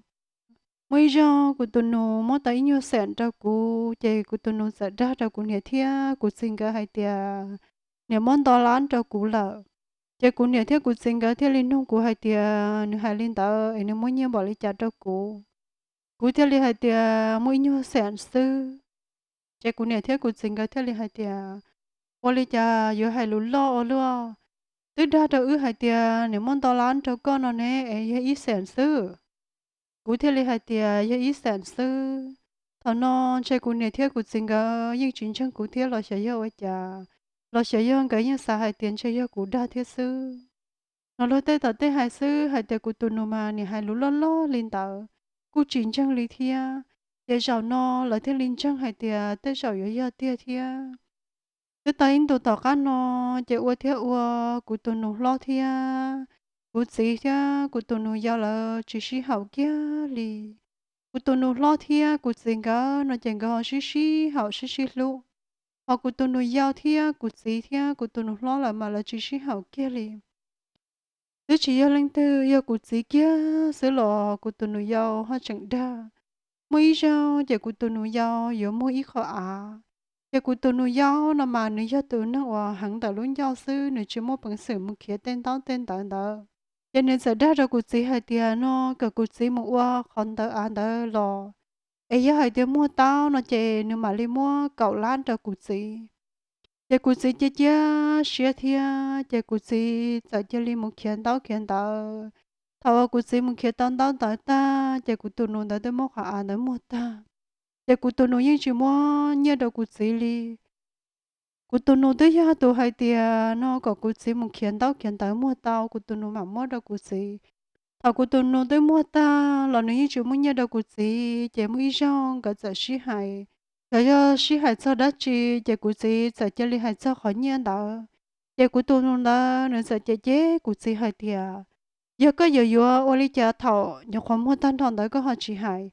Muaj ib zaug kuv tus nus muab tau ib nyuag xees rau kuv ces kuv tus nus txawm dag rau kuv niam thiab kuv txiv nkawd hais tias nws muab nto lab rau kuv lawm. Ces kuv niam thiab kuv txiv nkawd thiaj li nug kuv hais tias nws hais li ntawd es nws muab nyiaj npaum li cas rau kuv. Kuv thiaj li hais tias muaj ib nyuag xees xwb. Ces kuv niam thiab kuv txiv nkawd thiaj li hais tias ua li cas yuav hais lus loj ua luaj, twb dag rau wb hais tias nws muab nto lab rau koj no ne es yog ib xees xwb. Kuv thiaj li hais tias yog ib xees xwb. Thaum no ntshe kuv niam thiab kuv txiv nkawd yeej tsis ntseeg kuv thiab los xyov yog ua cas, los xyov yog nkawd yeej xav hais tias ntshe yog kuv dag thiab xwb. No luag tej tom tej hais xwb hais tias kuv tus nus mas nim hais lus loj loj li ntawd, kuj tsis ntseeg li thiab. Ces zaum no lawv thiaj li ntseeg hais tias tej zaum yuav yog tiag thiab. Twb tau ib ntus tom qab no, ces ua thiab ua, kuv tus nus hlob thiab kuv txiv thiab kuv tus nus yau lawv tsis sib haum kiag li. Kuv tus nus hlob thiab kuv txiv nkawd no ces nkawd ho sib sib haum sib sib hlub, hos kuv tus nus yau thiab kuv txiv thiab kuv tus nus hlob lawm mas lawv tsis sib haum kiag li. Twb tsis yog leej twg, yog kuv txiv kiag xwb los kuv tus nus yau ho tseem dag. Muaj ib zaug ces kuv tus nus yau yuav muag ib qho av, ces kuv tus nus yau no mas nws yog tus neeg uas heev ntawm lub ncauj xwb, nws tsis muaj peev xwm mus khiav tej ntaub tej ntawv ntawd. Ces nws txawm dag rau kuv txiv hais tias no kom kuv txiv mus ua qhov ntawd av ntawd los, es yog hais tias muag tau no ces nws mam li muab kaum lab rau kuv txiv. Ces kuv txiv cia cia siab thiab ces kuv txiv txawm cia li mus khiav ntaub khiav ntawv. Thaum uas kuv txiv mus khiav tau ntaub ntawv tag ces kuv tus nus ntawd twb muab qhov av ntawd muag tag. Ces kuv tus nus yeej tsis muab nyiaj rau kuv txiv li. Kuv tus nus twb yog tus hais tias no kom kuv txiv mus khiav ntaub khiav ntawv muag tau kuv tus nus mam muab rau kuv txiv. Thaum kuv tus nus twb muag tag los nws yeej tsis muab nyiaj rau kuv txiv, ces muaj ib zaug nkawd txawm sib hais. Nkawd yog sib hais txog dab tsi, ces kuv txiv txawm cia li hais txog qhov nyiaj ntawd. Ces kuv tus nus ntawd nws txawm cem cem kuv txiv hais tias, yog koj yuav yuav ua li cas thaum nyuam qhuav muag tag nrho ntawd koj ho tsis hais,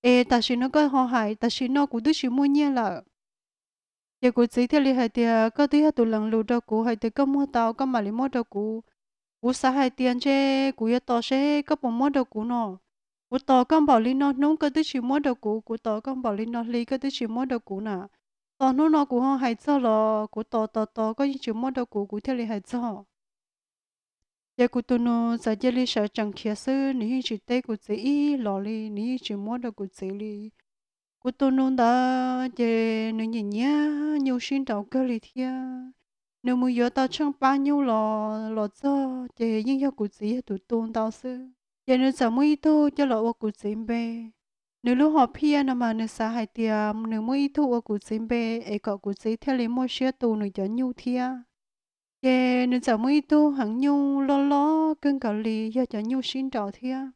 es tam sim no koj ho hais, tam sim no kuv twb tsis muaj nyiaj lawm. Ces kuv txiv thiaj li hais tias koj twb yog tus lees lus rau kuv hais tias koj muag tau koj mam li muab rau kuv. Kuv xav hais tias ntshe kuv yuav tos seb koj puas muab rau kuv no. Kuv tos koj npaum li no hnub koj twb tsis muab rau kuv, kuv tos koj npaum li no hli koj twb tsis muab rau kuv na. Tos hnub no kuv ho hais txog los kuv tos tos tos koj yeej tsis muab rau kuv, kuv thiaj li hais txog. Ces kuv tus nus txawm cia li sawv tsees khiav xwb, nws yeej tsis teb kuv txiv ib los li, nws yeej tsis muab rau kuv txiv li. Kuv tus nus ntawd ces nws nyiam nyiam nyuj sib nraus kawg li thiab. Nws mus yuav tau tsheej pab nyuj los los txog ces yeej yog kuv txiv yog tus tu ntau xwb. Ces nws txawm muaj ib tug coj los ua kuv txiv npe. Nws lub hom phiaj no mas nws xav hais tias nws muaj ib tug ua kuv txiv npe es kom kuv txiv thiaj li muaj siab tu nws cov nyuj thiab. Ces nws txawm muaj ib tug heev nyuj loj loj kawg nkaus li yog cov nyuj sib nraus thiab.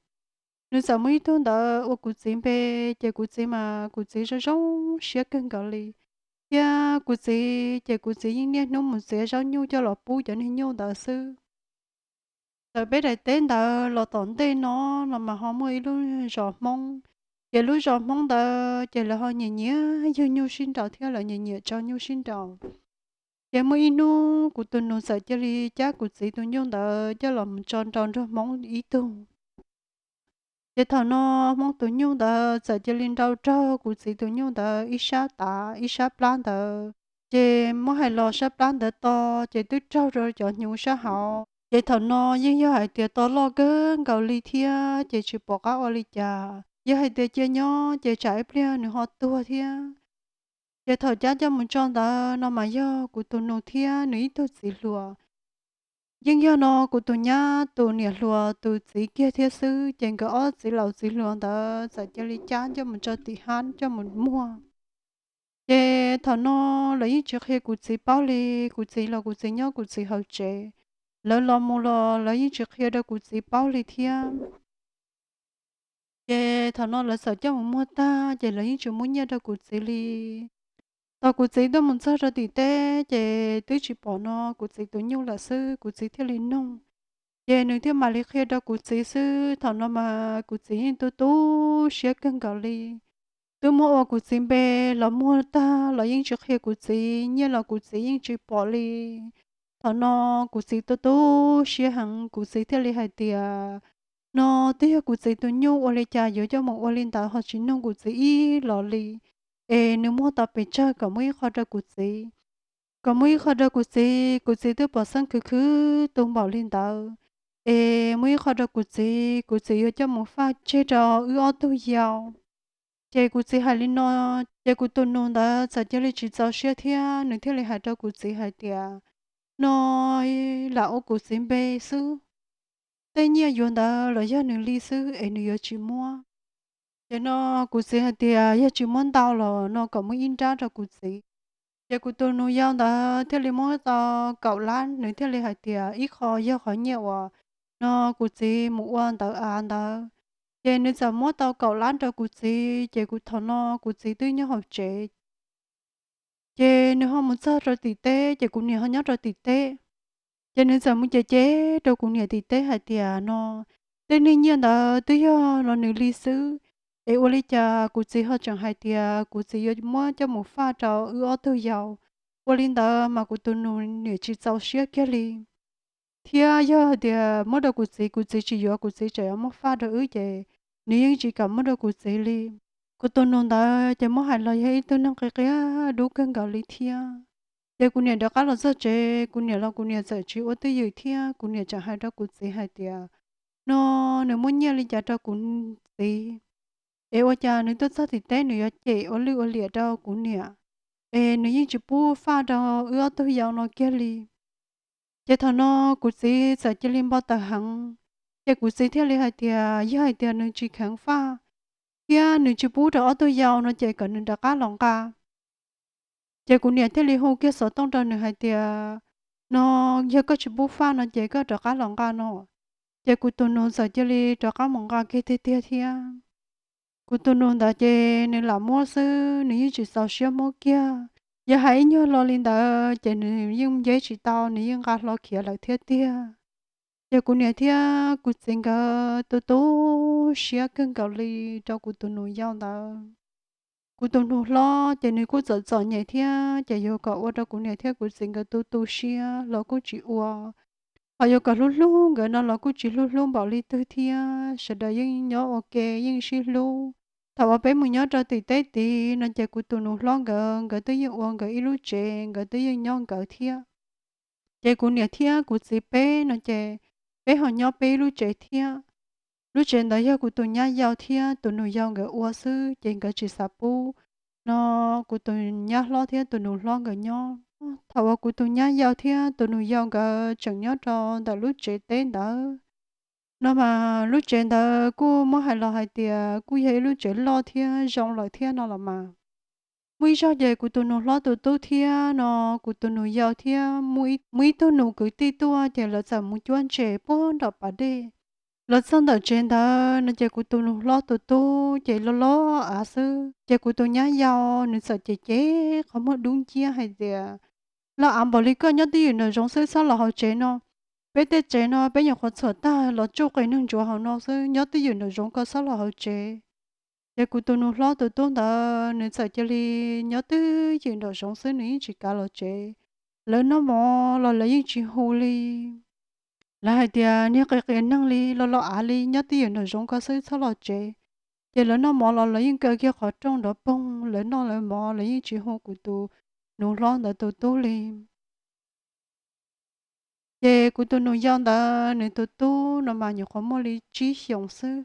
Nws txawm muaj ib tug ntawd ua kuv txiv npe, ces kuv txiv mas kuv txiv zoo zoo siab kawg nkaus li. Thiab kuv txiv ces kuv txiv yeej niaj hnub mus txiav zaub nyuj coj los pub cov niag nyuj ntawd xwb. Txawm peb daim teb ntawd los tom ntej no, no mas ho muaj ib lub zos Hmoob. Ces lub zos Hmoob ntawd ces lawv ho nyiam nyiam yug nyuj sib nraus thiab lawv nyiam nyiam tso nyuj sib nraus. Ces muaj ib hnub kuv tus nus txawm cia li cab kuv txiv tus nyuj ntawd coj los mus tso nraus nrog Hmoob ib tug. Ces thaum no Hmoob tus nyuj ntawd txawm cia li nrau raug kuv txiv tus nyuj ntawd ib sab tav ib sab plab ntawd. Ces muab hais los sab plab ntawd to, ces twb raug rau cov hnyuv sab hauv. Ces thaum no yeej yog hais tias to loj kawg nkaus li thiab ces tsis pom qab ua li cas. Yog hais tias cia nyob ces tsam ib pliag nws ho tuag thiab. Ces thaum cab coj mus tso ntawd no mas yog kuv tus nus thiab nws ib tug txiv hluas. Yeej yog no kuv tus nyab tus niam hluas tus txiv kiag thiab xwb, ces nkawd ob txiv laus txiv hluas ntawd txawm cia li cab coj mus tso tim hab coj mus muag. Ces thaum no lawv yeej tsis qhia kuv txiv paub li, kuv txiv los kuv txiv nyob kuv txiv hauv tsev, lawv los mus los lawv yeej tsis qhia rau kuv txiv paub li thiab. Ces thaum no lawv txawm coj mus muag tag ces lawv yeej tsis muab nyiaj rau kuv txiv li. Thaum kuv txiv tuaj mus txog rau tim teb ces twb tsis pom no kuv txiv tus nyuj lawm xwb, kuv txiv thiaj li nug. Ces nws thiaj mam li qhia rau kuv txiv xwb, thaum no mas kuv txiv yeej tu tu siab kawg nkaus li. Twb muab ua kuv txiv npe los muag tag los yeej tsis qhia kuv txiv, nyiaj los kuv txiv yeej tsis pom li. Thaum no kuv txiv tu tu siab heev, kuv txiv thiaj li hais tias, no twb yog kuv txiv tus nyuj, ua li cas yuav coj mus ua li ntawd ho tsis nug kuv txiv ib los li, es nws muag tau pes tsawg kom muab ib qho rau kuv txiv. Kom muab ib qho rau kuv txiv, kuv txiv twb pom xeeb khwv khwv tu npaum li ntawd, es muab ib qho rau kuv txiv, kuv txiv yuav coj mus faj tseg rau wb ob tug yau. Ces kuv txiv hais li no, ces kuv tus nus ntawd txawm cia li tsis txaus siab thiab, nws thiaj li hais rau kuv txiv hais tias, no lam ua kuv txiv npe xwb, tej nyiaj yuav ntawd los yog nws li xwb es nws yuav tsis muab. Ces no kuv txiv hais tias yog tsis muab ntau los no kom muab ib nrab rau kuv txiv. Ces kuv tus nus yau ntawd thiaj li muab tau kaum lab, nws thiaj li hais tias ib qho yog qhov nyiaj uas no kuv txiv mus ua ntawv av ntawd. Ces nws txawm muab tau kaum lab rau kuv txiv, ces kuv thaum no kuv txiv twb nyob hauv tsev. Ces nws ho mus txog rau tim teb, ces kuv niam ho nyob rau tim teb. Ces nws txawm mus cem cem rau kuv niam tim teb hais tias no tej niag nyiaj ntawd twb yog los nws li xwb, es ua li cas kuv txiv ho tseem hais tias kuv txiv yuav muab coj mus faj rau wb ob tug yau. Ua li ntawd mas kuv tus nus niam tsis txaus siab kiag li. Thiab yog hais tias muab rau kuv txiv, kuv txiv tsis yuav, kuv txiv tseem yuav muab faj rau wb ces nws yeej tsis kam muab rau kuv txiv li. Kuv tus nus ntawd ces muab hais los yog ib tug neeg qia qia dub kawg nkaus li thiab. Ces kuv niam rov qab los txog tsev, kuv niam los kuv niam txawm tsis ua twj ywm thiab, kuv niam tseem hais rau kuv txiv hais tias no nws muab nyiaj li cas rau kuv txiv, es ua cas nws tuaj txog tim teb nws yuav cem ua lwj ua liam rau kuv niam, es nws yeej tsis pub faj rau wb ob tug yau no kiag li. Ces thaum no kuv txiv txawm cia li npau taws heev, ces kuv txiv thiaj li hais tias yog hais tias nws tsis kheev faj thiab nws tsis pub rau ob tug yau no ces kom nws rov qab los nqa. Ces kuv niam thiaj li hu kiag xov tooj rau nws hais tias no yog koj tsis pub faj no ces koj rov qab los nqa no. Ces kuv tus nus txawm cia li rov qab mus nqa kiag tiag tiag thiab. Kuv tus nus ntawd ces nws lam muab xwb, nws yeej tsis txaus siab muab kiag. Yog hais ib nyuag lo li ntawd ces nws yeej nceb tsis tau, nws yeej nqa hlo khiav lawm thiab tiag. Ces kuv niam thiab kuv txiv nkawd tu tu siab kawg nkaus li rau kuv tus nus yau ntawd. Kuv tus nus hlob ces nws kuj txom txom nyem thiab, ces yuav kom ua rau kuv niam thiab kuv txiv nkawd tu tu siab los kuj tsis ua. Ho yuav kom hlub hlub nkawd no los kuj tsis hlub hlub npaum li twg thiab, sawv daws yeej nyob ua ke yeej sib hlub. Thaum uas peb mus nyob rau tim teb tid no ces kuv tus nus hlob nkawd, nkawd twb yeej ua nkawd ib lub tsev, nkawd twb yeej nyob nkawd thiab. Ces kuv niam thiab kuv txiv peb no ces peb ho nyob peb ib lub tsev thiab. Lub tsev ntawd yog kuv tus nyab yau thiab tus nus yau nkawd ua xwb, ces nkawd tsis xav pub no kuv tus nyab hlob thiab tus nus hlob nkawd nyob. Thaum uas kuv tus nyab yau thiab tus nus yau nkawd tseem nyob rau ntawm lub tsev teb ntawd no mas lub tsev ntawd kuj muab hais los hais tias kuj yog ib lub tsev loj thiab zoo lawm thiab no los mas. Muaj ib zaug ces kuv tus nus hlob tus tub thiab no kuv tus nus yau thiab muaj ib tug nus kwv tij tuaj ces lawv txawm mus cuab ntses puag nram pas dej. Lawv txog ntawm tsev ntawd no ces kuv tus nus hlob tus tub ces loj loj av xwb, ces kuv tus nyab yau nws txawm cem cem qhov muag dub nciab hais tias, los av npaum li koj nyob twj ywm nraum zoov xwb txhob los hauv tsev no. Peb tej tsev no peb nyuam qhuav txhuam tag los tsuj qe neeg ntsuav hauv no xwb, nyob twj ywm nraum zoov koj txhob los hauv tsev. Ces kuv tus nus hlob tus tub ntawd nws txawm cia li nyob twj ywm nraum zoov xwb, nws yeej tsis kav los tsev. Lawv noj mov los lawv yeej tsis hu li. Lawv hais tias niag qia qia neeg li, los los av li, nyob twj ywm nraum zoov koj xwb txhob los tsev. Ces lawv noj mov los lawv yeej kaw kiag qhov rooj nrov poog, lawv noj lawv mov lawv yeej tsis hu kuv tus nus hlob ntawd tus tub li. Ces kuv tus nus yau ntawd nws tus tub no mas nyuam qhuav muaj li tsib xyoos xwb,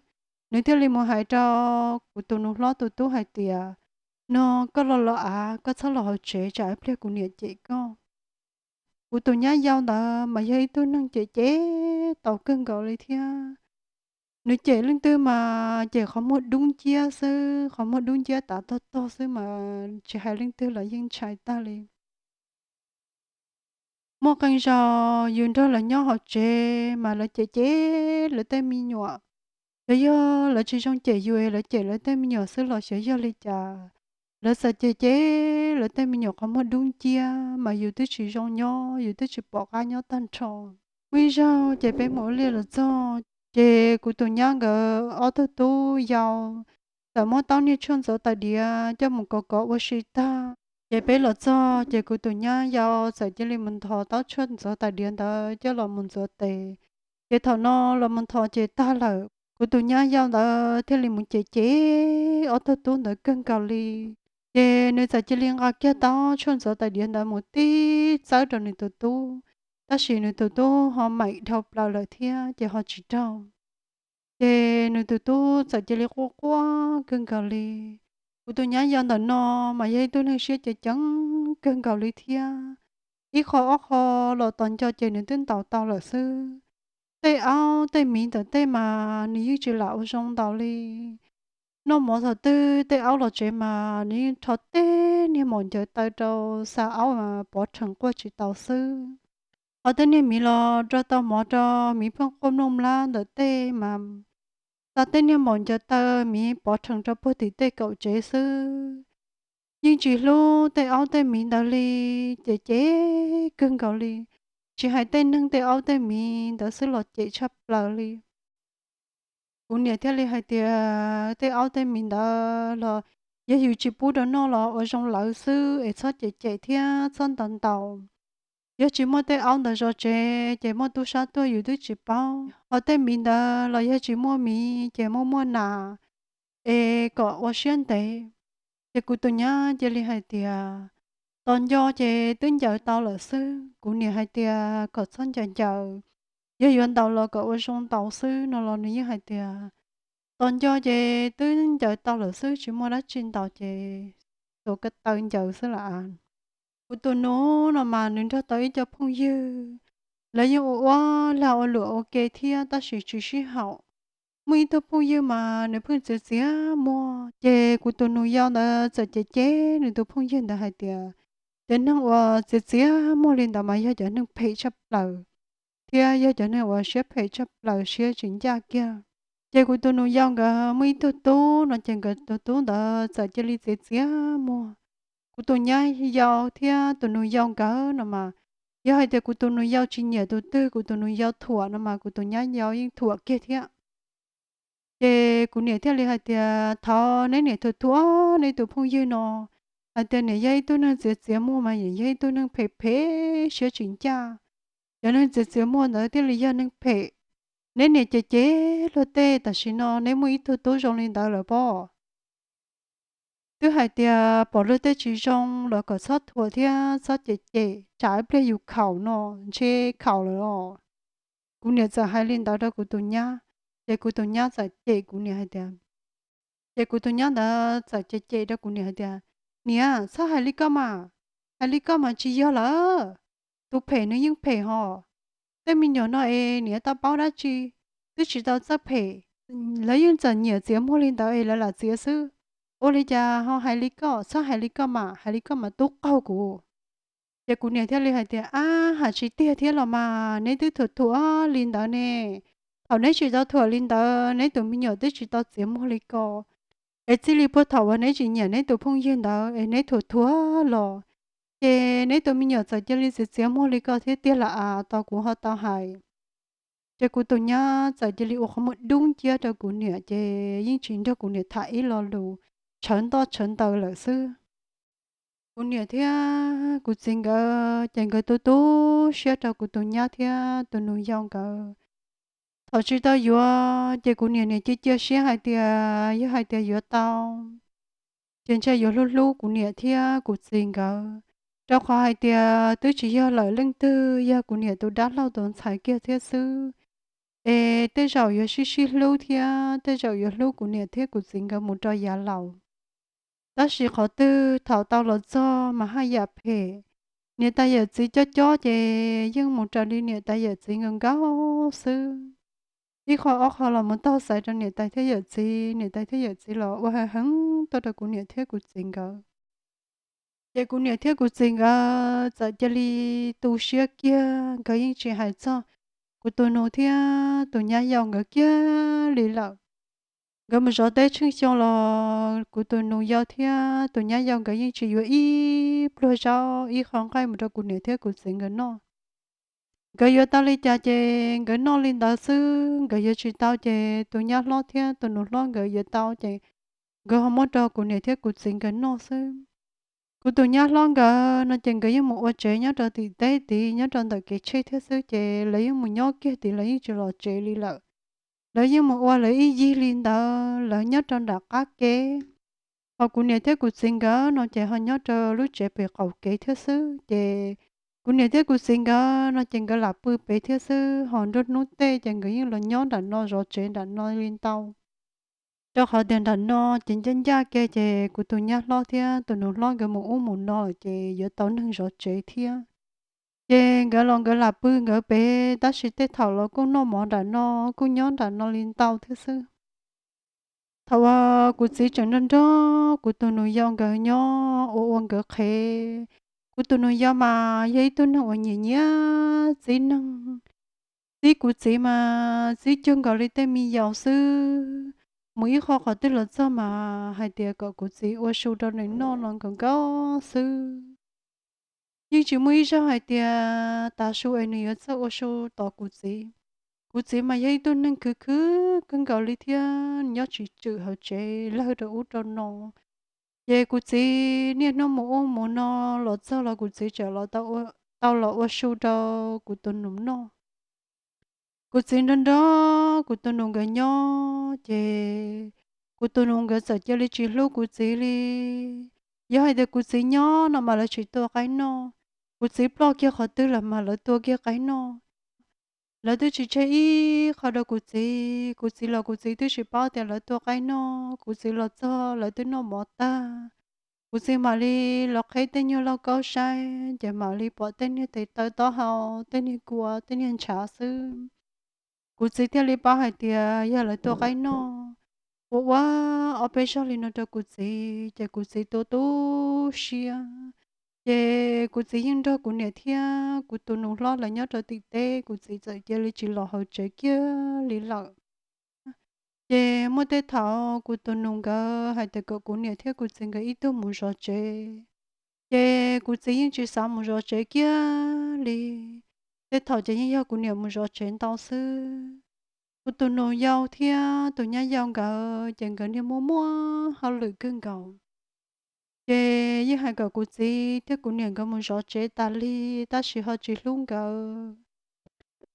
nws thiaj li mus hais rau kuv tus nus hlob tus tub hais tias, no koj los los av, koj txhob los hauv tsev tsam ib pliag kuv niam cem koj. Kuv tus nyab yau ntawd mas yog ib tug neeg cem cem tau kawg nkaus li thiab. Nws cem leej twg mas cem qhov muag dub nciab xwb, qhov muag dub nciab tav tog tog xwb mas tsis hais leej twg los yeej ntshai tag li. Muaj qee zaus yus nrog lawv nyob hauv tsev mas lawv cem cem lawv tej me nyuam. Xyov yog lawv tsis zoo cem yus es lawv cem lawv tej me nyuam xwb los xyov yog li cas, lawv txawm cem cem lawv tej me nyuam qhov muag dub nciab mas yus twb tsis zoo nyob, yus twb tsis pom qab nyob tag nrho. Muaj ib zaug ces peb mus ua liaj los txog, ces kuv tus nyab nkawd ob tug tub yau txawm muab taub niag tshuaj ntxuav tais diav coj mus kov kov ua si tag. Ces peb los txog ces kuv tus nyab yau txawm cia li mus nthos taub tshuaj ntxuav tais diav ntawd coj los mus ntxuav tes. Ces thaum no los mus nthos ces tag lawm, kuv tus nyab yau ntawd thiaj li mus cem cem ob tug tub ntawd kawg nkaus li. Ces nws txawm cia li nqa kiag taub tshuaj ntxuav tais diav ntawd mus tib txawb rau nws tus tub, tab sis nws tus tub ho meem dhau plaws lawm thiab ces ho tsis raug. Ces nws tus tub txawm cia li quaj quaj kawg nkaus li. Kuv tus nyab yau ntawm no mas yog ib tug neeg siab ceev ceev kawg nkaus li thiab. Ib qho ob qho los tos nco ces nws twb ntaus tau lawm xwb. Tej aub tej miv ntawm tej mas nws yeej tsis lam ua zoo ntaus li. Noj mov thaum twg tej aub los tsev mas nws yeej rho tej niag maum ncaws taw rau xa aub mas pov rhees quaj tsis tau xwb. Ho tej niag miv los rau tau mov rau miv pheej quaj mloog mlab ntawm tej mas xa tej niag maum ncaws taw miv pov rhees rau puag tim tej kaum tsev xwb. Yeej tsis hlub tej aub tej miv ntawd li, ces cem kawg nkaus li. Tsis hais tej neeg tej aub tej miv ntawd xwb los cem tshaj plaws li. Kuv niam thiaj li hais tias tej aub tej miv ntawd los yog yus tsis pub rau noj los ua zoo lawv xwb es txhob cem cem thiab txhob ntaus ntaus. Yog tsis muaj tej aub ntawd zov tsev ces muaj tub sab tuaj yus twb tsis paub, ho tej miv ntawd los yog tsis muaj miv ces muaj muaj nas, es kom ua siab ntev. Ces kuv tus nyab cia li hais tias, tos nco ces twb ncaws tau lawm xwb. Kuv niam hais tias kom txhob ncaws ncaws, yog yuav ntaus los kom ua zoo ntaus xwb no los nws yeej hais tias, tos nco ces twb ncaws tau lawm xwb, tsis muaj dab tsi ntaus ces tuav ko taw ncaws xwb las. Kuv tus nus no mas nws nrog tau ib co phooj ywg, lawv yeej ua ua lag ua luam ua ke thiab tab sis tsis sib haum. Muaj ib tug phooj ywg mas nws pheej txiav txiav muag, ces kuv tus nus yau ntawd txawm cem cem nws tus phooj ywg ntawd hais tias, cov neeg uas txiav txiav muag li ntawd mas yog cov neeg phem tshaj plaws, thiab yog cov neeg uas siab phem tshaj plaws siab tsis ncaj kiag. Ces kuv tus nus yau nkawd muaj ib tug tub no ces nkawd tus tub ntawd txawm cia li txiav txiav muag. Kuv tus nyab yau thiab tus nus yau nkawd no mas, yog hais tias kuv tus nus yau tsis nyiam tus twg kuv tus nus yau thuam no mas kuv tus nyab yau yeej thuam kiag thiab. Ces kuv niam thiaj li hais tias, thaum neb niam thuam thuam neb tus phooj ywg no, hais tias niam yog ib tug neeg txiav txiav muag mas niam yog ib tug neeg phem phem siab tsis ncaj. Cov neeg txiav txiav muag ntawd thiaj li yog neeg phem. Neb niam cem cem luag tej, tam sim no neb muaj ib tug tub zoo li ntawd lawm pob. Twb hais tias pom luag tej tsis zoo los kom txhob thuam thiab txhob cem cem, tsam ib pliag yus khaum no, ntshe khaum lawm os. Kuv niam txawm hais li ntawd rau kuv tus nyab, ces kuv tus nyab txawm cem kuv niam hais tias, ces kuv tus nyab ntawd txawm cem cem rau kuv niam hais tias, niam, txhob hais li koj mas, hais li koj mas tsis yog lawm. Tus phem nws yeej phem hos. Tej me nyuam no es niam tau paub dab tsi, twb tsis tau txawj phem. Lawv yeej txawm nyiam txiav muag li ntawd es lawv lam txiav xwb. Ua li cas ho hais li koj, txhob hais li koj mas, hais li koj mas tub qaug kuv. Ces kuv niam thiaj li hais tias, ab, hais tsis tiag thiab los mas, neb twb thuam thuam li ntawd ne. Thaum neb tsis tau thuam li ntawd neb tus me nyuam twb tsis tau txiav muag li ko. Es txij li puag thaum uas neb tsis nyiam neb tus phooj ywg ntawd es neb thuam thuam los, ces neb tus me nyuam txawm cia li txiav txiav muag li ko thiab tiag lam as, tos kuv ho tau hais. Ces kuv tus nyab txawm cia li ua qhov muag dub nciab rau kuv niam ces yeej tsis nrog kuv niam tham ib lo lus, tshawv ntoj tshawv ntaws lawm xwb. Kuv niam thiab kuv txiv nkawd ces nkawd tu tu siab rau kuv tus nyab thiab tus nus yau nkawd. Thaum tsis tau yuav ces kuv niam niam cia cia siab hais tias yog hais tias yuav tau, ces ntshe yuav hlub hlub kuv niam thiab kuv txiv nkawd. Rau qhov hais tias twb tsis yog lawm, leej twg yog kuv niam tus dab laug tus ntxhais kiag thiab xwb. Es tej zaum yuav sib sib hlub thiab tej zaum yuav hlub kuv niam thiab kuv txiv nkawd mus rau yav laus. Tab sis qhov twg thaum tau los txog mas haj yam phem. Niam tais yawm txiv cob cob ces yeej mus raws li niam tais yawm txiv nkawd nkaus xwb. Ib qho ob qho los mus taug xaiv rau niam tais thiab yawm txiv, niam tais thiab yawm txiv los ua heev heev tuaj rau kuv niam thiab kuv txiv nkawd. Ces kuv niam thiab kuv txiv nkawd txawm cia li tu siab kiag, nkawd yeej tsis hais txog kuv tus nus thiab tus nyab yau nkawd kiag li lawm. Nkawd mus zov teb tsheej xyoo los kuv tus nus yau thiab tus nyab yau nkawd yeej tsis yuav ib pluag zaub ib qho nqaij mus rau kuv niam thiab kuv txiv nkawd noj. Nkawd yuav tau li cas ces nkawd noj li ntawd xwb, nkawd yuav tsis tau ces tus nyab hlob thiab tus nus hlob nkawd yuav tau ces nkawd ho muab rau kuv niam thiab kuv txiv nkawd noj xwb. Kuv tus nyab hlob nkawd no ces nkawd yeej mus ua tsev nyob rau tim teb tid, nyob rau ntawm kev tsheb thiab xwb, ces lawv yeej mus nyob kiag tid, lawv yeej tsis los tsev li lawm. Lawv yeej mus ua lawv ib yig li ntawd, lawv nyob rau nram qab kev. Ho kuv niam thiab kuv txiv nkawd no ces ho nyob rau lub tsev pem qaum kev thiab xwb, ces kuv niam thiab kuv txiv nkawd no ces nkawd lam pw pem thiab xwb, ho nruab hnub tej ces nkawd yeej los nyob nram no zov tsev nram no li ntau. Rau qhov tias nram no ces ncaj ncaj ke ces kuv tus nyab hlob thiab tus nus hlob nkawd mus ub mus no lawm ces yuav tau neeg zov tsev thiab. Ces nkawd los nkawd lam pw nkawd pem, tab sis tej thaum los kuj noj mov nram no, kuj nyob nram no li ntau thiab xwb. Thaum uas kuv txiv tseem nrog nrog kuv tus nus yau nkawd nyob ua ua nkawd qhev, kuv tus nus yau mas yog ib tug neeg uas nyiam nyiam txib neeg, txib kuv txiv mas txib cuag nkaus li tej me yaus xwb. Mus ib qho qhov twg los txog mas hais tias kom kuv txiv ua su rau nws noj no nkaus nkaus xwb. Yeej tsis muaj ib zaug hais tias tav su es nws yuav txawj ua su tos kuv txiv. Kuv txiv mas yog ib tug neeg khwv khwv kawg nkaus li thiab, nyob tsis tswm hauv tsev, lawg rau ub rau no. Ces kuv txiv niaj hnub mus ub mus no los txog los kuv txiv tseem los tau los ua su rau kuv tus nus noj. Kuv txiv nrog nrog kuv tus nus nkawd nyob ces kuv tus nus nkawd txawm cia li tsis hlub kuv txiv li. Yog hais tias kuv txiv nyob no mas lawv tsis tua qaib noj, kuv txiv ploj kiag qhov twg lawm mas lawv tua kiag qaib noj. Lawv twb tsis tseg ib qho rau kuv txiv, kuv txiv los kuv txiv twb tsis paub tias lawv tua qaib noj, kuv txiv los txog lawv twb noj mov tag. Kuv txiv mam li los qheb tej nyuag lauj kaub saib ces mam li pom tej niag tes taw taub hau, tej niag kua, tej niag ntshav xwb. Kuv txiv thiaj li paub hais tias yog lawv tua qaib noj. Ua ua ob peb zaug li no rau kuv txiv ces kuv txiv tu tu siab. Ces kuv txiv yeej nrog kuv niam thiab kuv tus nus hlob lawv nyob rau tim teb, kuv txiv txawm cia li tsis los hauv tsev kiag li lawm. Ces muaj tej thaum kuv tus nus nkawd hais tias kom kuv niam thiab kuv txiv nkawd ib tug mus zov tsev, ces kuv txiv yeej tsis xav mus zov tsev kiag li. Tej thaum ces yeej yog kuv niam mus zov tsev ntau xwb. Kuv tus nus yau thiab tus nyab yau nkawd ces nkawd niaj muaj muaj hauj lwm kawg nkaus. Ces yeej hais kom kuv txiv thiab kuv niam nkawd mus zov tsev tas li, tab sis ho tsis hlub nkawd.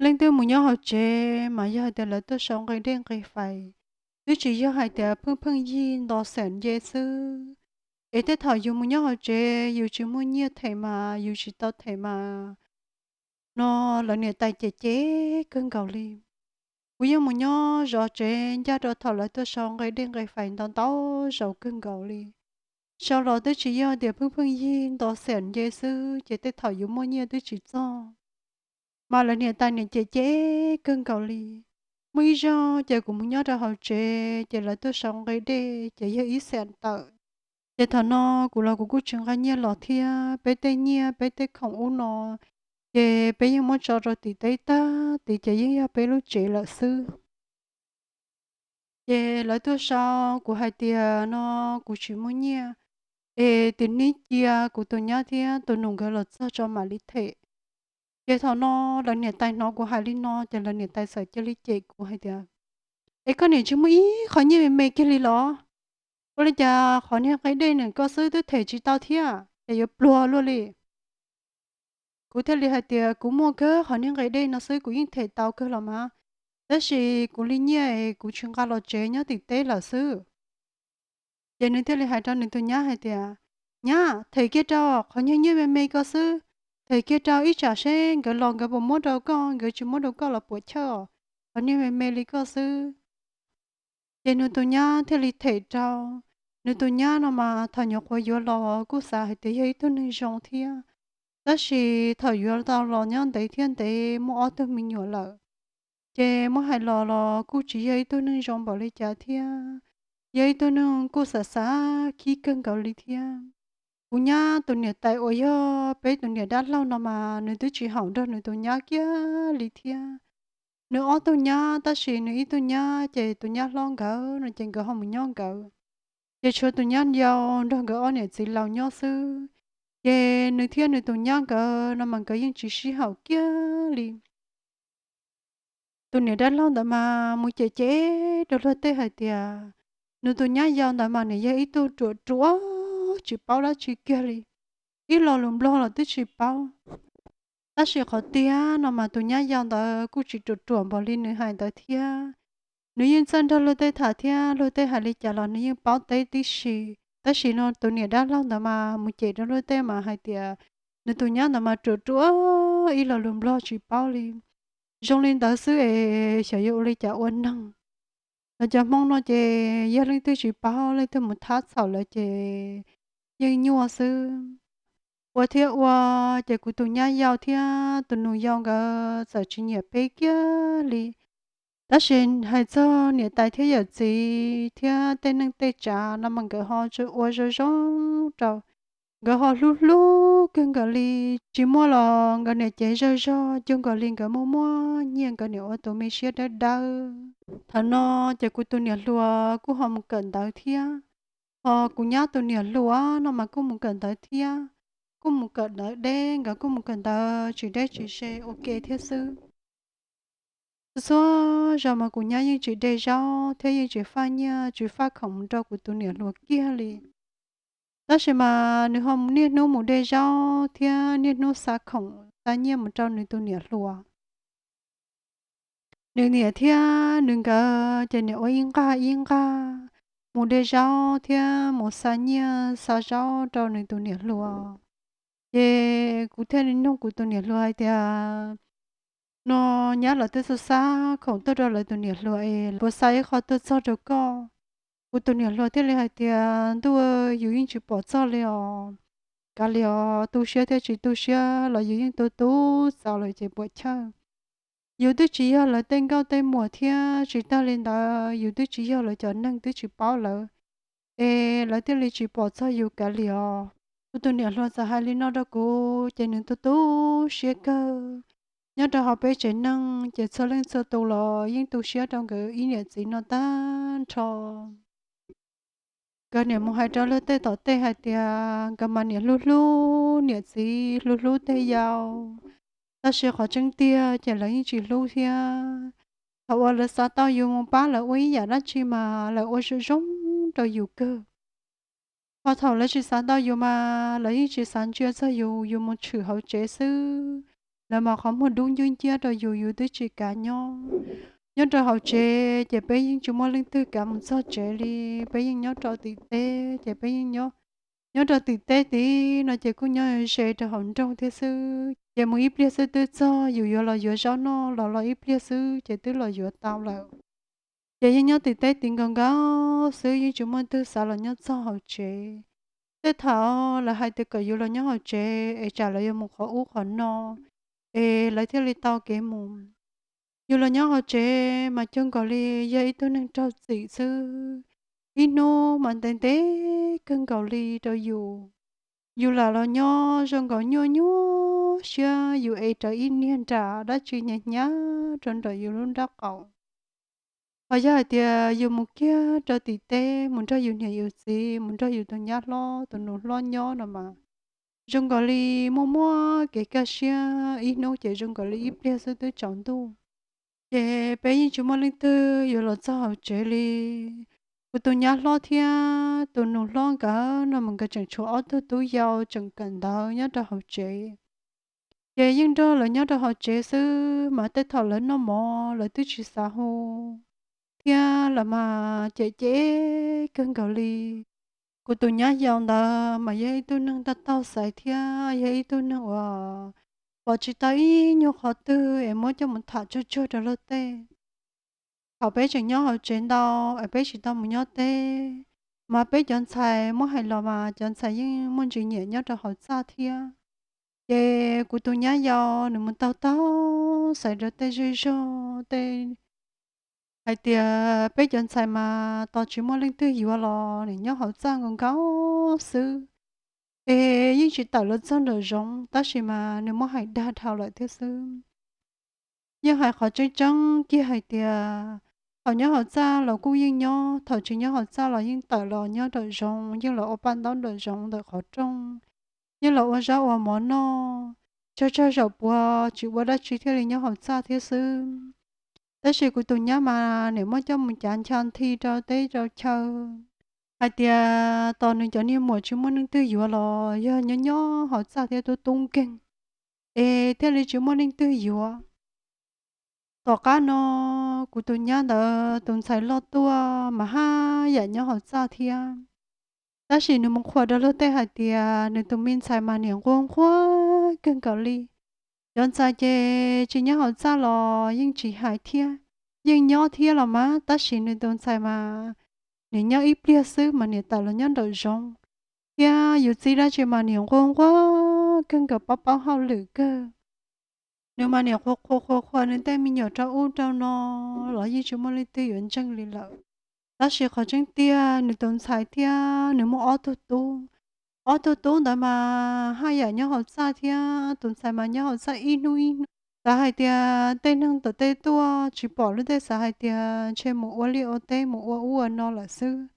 Leej twg mus nyob hauv tsev mas yog hais tias lawv tuaj sau nqe dej nqe fais, twb tsis yog hais tias pheej pheej yig nto xees nce xwb. Es tej thaum yus mus nyob hauv tsev yus tsis muaj nyiaj them mas yus tsis tau them mas no lawv niam tais cem cem kawg nkaus li. Kuv yeej mus nyob zov tsev ncaj rau thaum lawv tuaj sau nqe dej nqe fais ntau ntau zaus kawg nkaus li. Sau los twb tsis yog tias pheej pheej yig nto xees nce xwb ces tej thaum yus muaj nyiaj twb tsis txog. Mas lawv niam tais niam cem cem kawg nkaus li. Muaj ib zaug ces kuv mus nyob rau hauv tsev ces lawv tuaj sau nqe dej ces yog ib xees tawm. Ces thaum no kuv los kuv kuj tsis nqa nyiaj los thiab, peb tej nyiaj peb tej khoom ub no ces peb yeej muab tso rau tim teb tag tid ces yeej yog peb lub tsev lawm xwb. Ces lawv tuaj sau, kuv hais tias no kuv tsis muaj nyiaj, es tim hnub cia kuv tus nyab thiab tus nus nkawd los txog tso mam li them. Ces thaum no lawv niam tais hnov kuv hais li no ces lawv niam tais txawm cia li cem kuv hais tias, es koj niam tsis muaj ib qho nyiaj me me kiag li los? Ua li cas qhov niag nqe dej nws koj xwb twb them tsis tau thiab ces yuav pluag luaj li. Kuv thiaj li hais tias kuv muaj kawg qhov niag nqe dej no xwb kuv yeej them tau kawg los mas, tab sis kuv li nyiaj es kuv tsis nqa los tsev nyob tim teb lawm xwb. Ces nws thiaj li hais rau nws tus nyab hais tias, Nyab, them kiag rau, qhov niag nyiaj me me ko xwb, them kiag rau, ib tsam seb nkawd los nkawd puas muab rau koj, nkawd tsis muab rau koj los puas chawj os, qhov niag me me li koj xwb. Ces nws tus nyab thiaj li them rau. Nws tus nyab no mas thaum nyuam qhuav yuav los kuj xav hais tias yog ib tug neeg zoo thiab, tab sis thaum yuav tau los nyob ntev thiab ntev muaj ob tug me nyuam lawm, ces muab hais los los kuj tsis yog ib tug neeg zoo npaum li cas thiab, yog ib tug neeg kuj xav xav khib kawg nkaus li thiab. Kuv nyab tus niam tais uas yog peb tus niam dab laug no mas nws twb tsis haum nrog nws tus nyab kiag li thiab. Nws ob tug nyab tab sis nws ib tug nyab ces tus nyab hlob nkawd no ces nkawd ho mus nyob nkawd, ces tshuav tus nyab yau nrog nkawd ob niam txiv laus nyob xwb. Ces nws thiab nws tus nyab nkawd no mas nkawd yeej tsis sib haum kiag li. Tus niam dab laug ntawd mas mus cem cem rau luag tej hais tias nws tus nyab yau ntawd mas nws yog ib tug ruam ruam tsis paub dab tsi kiag li, ib lo lus Nplog los twb tsis paub. Tab sis qhov tiag no mas tus nyab yau ntawd kuj tsis ruam ruam npaum li nws hais ntawd thiab. Nws yeej txawj nrog luag tej tham thiab luag tej hais li cas los nws yeej paub teb tib si. Tab sis no tus niam dab laug ntawd mas mus cem rau luag tej mas hais tias nws tus nyab ntawd mas ruam ruam ib lo lus Nplog tsis paub li. Zoo li ntawd xwb es xyov yuav ua li cas ua neeg. Los cov Hmoob no ces yog leej twg tsis paub leej twg mus thab txhaum lawm ces yeej nyuaj xwb. Ua thiab ua, ces kuv tus nyab yau thiab tus nus yau nkawd txawm tsis nyiam peb kiag li. Tab sis hais txog niam tais thiab yawm txiv thiab tej neej tej tsav no mas nkawd ho ua zoo zoo rau, nkawd ho hlub hlub kawg nkaus li. Tsis muaj los nkawd niam cev zog zog cuag nkaus li nkawd muaj muaj nyiaj, nkawd niam ua tus me siab dawb dawb. Thaum no ces kuv tus niam hluas kuj ho mus kawm ntawv thiab, ho kuv nyab tus niam hluas no mas kuj mus kawm ntawv thiab, kuj mus kawm ntawv deb, nkawd kuj mus kawm ntawv tsis deb tsis ze ua ke thiab xwb. Txhua txhua zaus mas kuv nyab yeej tsis de zaub thiab yeej tsis faj nyiaj tsis faj khoom mus rau kuv tus niam hluas kiag li. Tab sis mas nws ho niaj hnub mus de zaub thiab niaj hnub xa khoom xa nyiaj mus rau nws tus niam hluas. Nws niam thiab nws nkawd ces niam ua ib nqag ib nqag mus de zaub thiab mus xa nyiaj xa zaub rau nws tus niam hluas. Ces kuv thiaj li nug kuv tus niam hluas hais tias, no nyab lawv twb xa xa khoom tuaj rau lawv tus niam hluas es puas xa ib qho tuaj txog rau koj? Kuv tus niam hluas thiaj li hais tias, ntuj, yus yeej tsis pom txog li os. Kav liam os, tu siab thiab tsis tu siab los yus yeej tu tu txaus lawm ces puas chawj. Yus twb tsis yog lawv tej nkauj tej muam thiab tsis tag li ntawd yus twb tsis yog lawv cov neeg, twb tsis paub lawv, es lawv thiaj li tsis pom txog yus kav liam os. Kuv tus niam hluas txawm hais li no rau kuv ces nws tu tu siab kawg. Nyob rau hauv peb tsev neeg ces txhua leej txhua tus los yeej tu siab rau nkawd ib niam txiv no tag nrho. Nkawd niam mus hais rau luag tej tom tej hais tias nkawd mas niam hlub hlub niam txiv hlub hlub tej yau, tab sis qhov tseeb tiag ces lawv yeej tsis hlub thiab. Thaum uas lawv xav tau yus mus pab lawv ua ib yam dab tsi mas lawv ua zoo zoo rau yus kawg. Ho thaum lawv tsis xav tau yus mas lawv yeej tsis xav ntsia txog yus, yus mus tshwm hauv tsev xwb, lawv mas qhov muag dub nciab nciab rau yus, yus twb tsis kav nyob. Nyob rau hauv tsev ces peb yeej tsis muaj leej twg kav mus txog tsev li, peb yeej nyob rau tim teb ces peb yeej nyob, nyob rau tim teb tid no ces kuj nyob ze rau hauv nroog thiab xwb, ces mus ib pliag xwb twb txog, yus yuav los yuav zaub noj los los ib pliag xwb ces twb los yuav tau lawm. Ces yeej nyob tim teb tid nkaus nkaus xwb, yeej tsis muaj twg xav los nyob txog hauv tsev. Tej thaum lawv hais tias kom yus los nyob hauv tsev es tsam lawv yuav mus qhov ub qhov no, es lawv thiaj li tau kev mus. Yus los nyob hauv tsev mas cuag nkaus li yog ib tug neeg raug txim xwb, ib hnub mas ntev ntev kawg nkaus li rau yus. Yus lam los nyob zoo nkaus nyuaj nyuaj siab, yus ev rawv ib niag nram dab tsi hnyav hnyav rau nram yus lub nrab qaum. Ho yog hais tias yus mus kiag rau tim teb, mus nrog yus niam yus txiv, mus nrog yus tus nyab hlob tus nus hlob nyob no mas, zoo nkaus li muaj muaj kev kaj siab, ib hnub ces zoo nkaus li ib pliag xwb twb tsaus ntuj. Ces peb yeej tsis muaj leej twg yuav los txog hauv tsev li. Kuv tus nyab hlob thiab tus nus hlob nkawd no mas nkawd tseem tshuav ob tug tub yau tseem kawm ntawv nyob rau hauv tsev. Ces yeej nrog lawv nyob rau hauv tsev xwb, mas tej thaum lawv noj mov lawv twb tsis xav hu, thiab lawv mas cem cem kawg nkaus li. Kuv tus nyab yau ntawd mas yog ib tug neeg taug taug xaiv thiab yog ib tug neeg uas pom tsis tau ib nyuag qhov twg es muab coj mus tham tsuag tsuag rau luag tej. Thaum peb tseem nyob hauv tsev ntau es peb tsis tau mus nyob teb, mas peb cov ntxhais muab hais los mas cov ntxhais yeej muaj ntsis nyiam nyob rau hauv txaj thiab. Ces kuv tus nyab yau nws mus taug taug xaiv rau tej zej zog tej hais tias peb cov ntxhais mas tos tsis muaj leej twg yuav los nws nyob hauv txaj nkaus nkaus xwb, es yeej tsis tawm los txog nraum zoov, tab sis mas nws muab hais dag dhau lawm thiab xwb. Yeej hais qhov tseeb tseeb kiag hais tias thaum nyob hauv txaj los kuj yeej nyob, thaum tsis nyob hauv txaj los yeej tawm los nyob nraum zoov, yeej los ua paj ntaub nraum zoov ntawm qhov rooj, yeej los ua zaub ua mov noj, tsawg tsawg zaum puav tsis ua dab tsi thiaj li nyob hauv txaj thiab xwb. Tab sis kuv tus nyab mas nim muab coj mus cav ncha nthi rau teb rau chaw hais tias tos nws cov niag muam tsis muaj leej twg yuav los yog nyob nyob hauv txaj thiab tub tub nkeeg, es thiaj li tsis muaj leej twg yuav. Tom qab no kuv tus nyab ntawd tus ntxhais loj tuaj mas haj yam nyob hauv txaj thiab. Tab sis nws mus qhuas rau luag tej hais tias nws tus me ntxhais mas niam nquag nquag kawg nkaus li. Cov ntxhais ces tsis nyob hauv txaj los yeej tsis hais thiab, yeej nyob thiab los mas, tab sis nws tus ntxhais mas niam nyob ib pliag xwb mas niam tawm los nyob nraum zoov, thiab yus txiv dab tsi mas niam nquag nquag kawg nkaus, paub paub hauj lwm kawg. Nws mas niam qhuas qhuas qhuas qhuas nws tej me nyuam rau ub rau no los yeej tsis muaj leej twg yuav ntseeg li lawm. Tab sis qhov tseeb tiag nws tus ntxhais thiab nws muaj ob tug tub, ob tug tub ntawd mas haj yam nyob hauv txaj thiab, tus ntxhais mas nyob hauv txaj ib hnub ib hnub. Xav hais tias tej neeg tom tej tuaj tsis pom luag tej xav hais tias ntshe mus ua liaj ua teb mus ua ub ua no lawm xwb,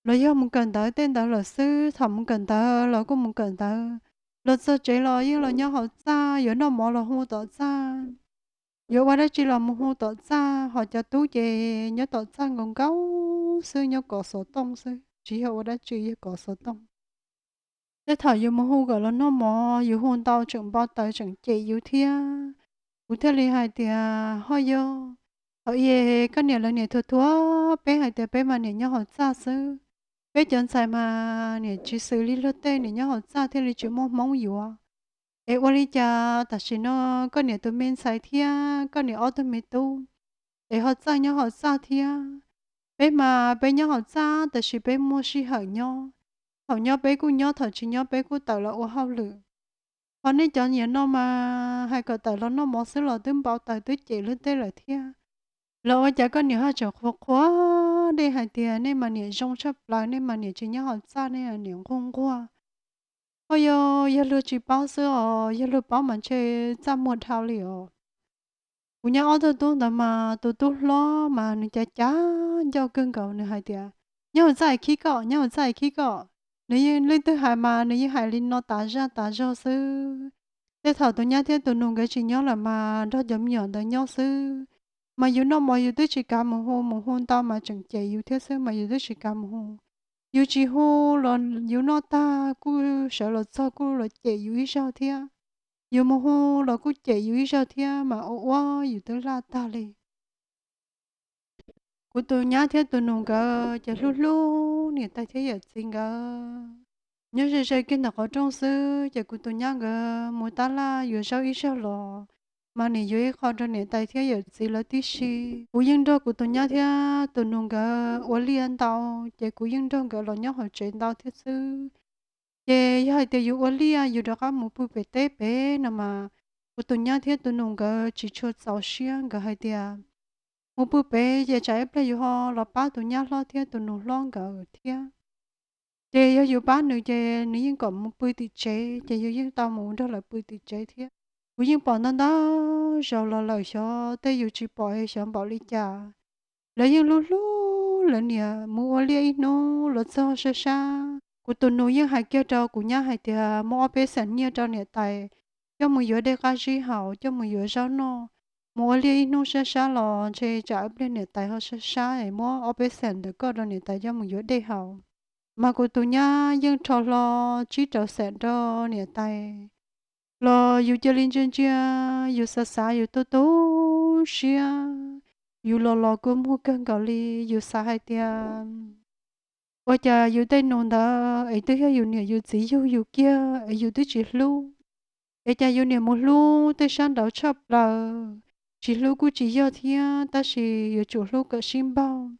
los yog mus kawm ntawv tej ntawd lawm xwb. Thaum mus kawm ntawv los kuj mus kawm ntawv, los txog tsev los yeej los nyob hauv txaj, yuav noj mov los hu tom txaj, yuav ua dab tsi los mus hu tom txaj. Ho cov tub ces nyob tom txaj nkaus nkaus xwb, nyob kov xov tooj xwb, tsis yog ua dab tsi, yog kov xov tooj. Tej thaum yus mus hu nkawd los noj mov, yus hu ntau tseem npau taws tseem cem yus thiab. Kuv thiaj li hais tias ho yog, thaum ub koj niam lawv niam thuam thuam peb hais tias peb mas niam nyob hauv txaj xwb. Peb cov ntxhais mas niam tsis xws li luag tej, niam nyob hauv txaj thiaj li tsis muaj hmoob yuav. Es ua li cas tam sim no koj niam tus me ntxhais thiab koj niam ob tug me tub es ho txawj nyob hauv txaj thiab? Peb mas peb nyob hauv txaj tab sis peb muaj sij hawm nyob, thaum nyob peb kuj nyob, thaum tsis nyob peb kuj tawm los ua hauj lwm. Ho nej cov niam no mas hais kom tawm los noj mov xwb los twb npau taws twb cem luag tej lawm thiab. Los ua cas koj niam ho tseem qhuas qhuas dej hais tias nej mas niam zoo tshaj plaws, nej mas niam tsis nyob hauv txaj, nej niam nquag nquag. Ho yog, yog luag tsis paub xwb os, yog luag paub mas ntshe txaj muag dhau li os. Kuv nyab ob tug tub ntawd mas tus tub hlob mas nws cav cav ncauj kawg nkaus, nws hais tias nyob hauv txaj es khib koj, nyob hauv txaj es khib koj. Nws yeej, leej twg hais mas nws yeej hais li no tas zaj tas zog xwb. Tej thaum tus nyab thiab tus nus nkawd tsis nyob lawm mas nrog cov me nyuam ntawd nyob xwb. Mas yus noj mov yus twb tsis kav mus hu, mus hu ntau mas tseem cem yus thiab xwb, mas yus twb tsis kav mus hu. Yus tsis hu los yus noj tag kuj sawv los txog kuj los cem yus ib zaug thiab. Yus mus hu los kuj cem yus ib zaug thiab, mas ua ua yus twb laj tag li. Kuv tus nyab thiab tus nus nkawd ces hlub hlub niam tais thiab yawm txiv nkawd. Nyob ze ze kiag ntawm qhov rooj xwb ces kuv tus nyab nkawd mus tab laj yuav zaub ib zaug los, mas nim yuav ib qho rau niam tais thiab yawm txiv lawv tib si. Kuv yeej nrog kuv tus nyab thiab tus nus nkawd ua liaj ntau, ces kuv yeej nrog nkawd los nyob hauv tsev ntau thiab xwb. Ces yog hais tias yus ua liaj yus rov qab mus pw pem teb pem no mas, kuv tus nyab thiab tus nus nkawd tsis tshua txaus siab, nkawd hais tias mus pw pem ces tsam ib pliag yus ho los pab tus nyab hlob thiab tus nus hlob nkawd thiab. Ces yog yus pab nws ces nws yeej kom mus pw tim tsev, ces yus yeej tau mus nrog lawv pw tim tsev thiab. Kuv yeej pom ntau ntau zaus los lawm, xyov tej yus tsis pom xyov npaum li cas. Lawv yeej hlub hlub lawv niam, mus ua liaj ib hnub los txog sab sab. Kuv tus nus yeej hais kiag rau kuv nyab hais tias muab ob peb xees nyiaj rau niam tais coj mus yuav dej qab zib haus, coj mus yuav zaub noj. Mus ua liaj ib hnub sab sab los ntshe tsam ib pliag niam tais ho sab sab es muab ob peb xees ntawm koj rau niam tais coj mus yuav dej haus. Mas kuv tus nyab yeej rho hlo tsib rau xees rau niam tais los yus cia li ntsia ntsia, yus xav xav yus tu tu siab, yus los los kua muag kawg nkaus li. Yus xav hais tias Ua cas yus tej nus ntawd es twb yog yus niam yus txiv yug yus kiag es yus twb tsis hlub, es cas yus niam mus hlub tej sab nraud tshaj plaws, tsis hlub kuj tsis yog thiab, tab sis yuav tsum hlub kom sib npaug.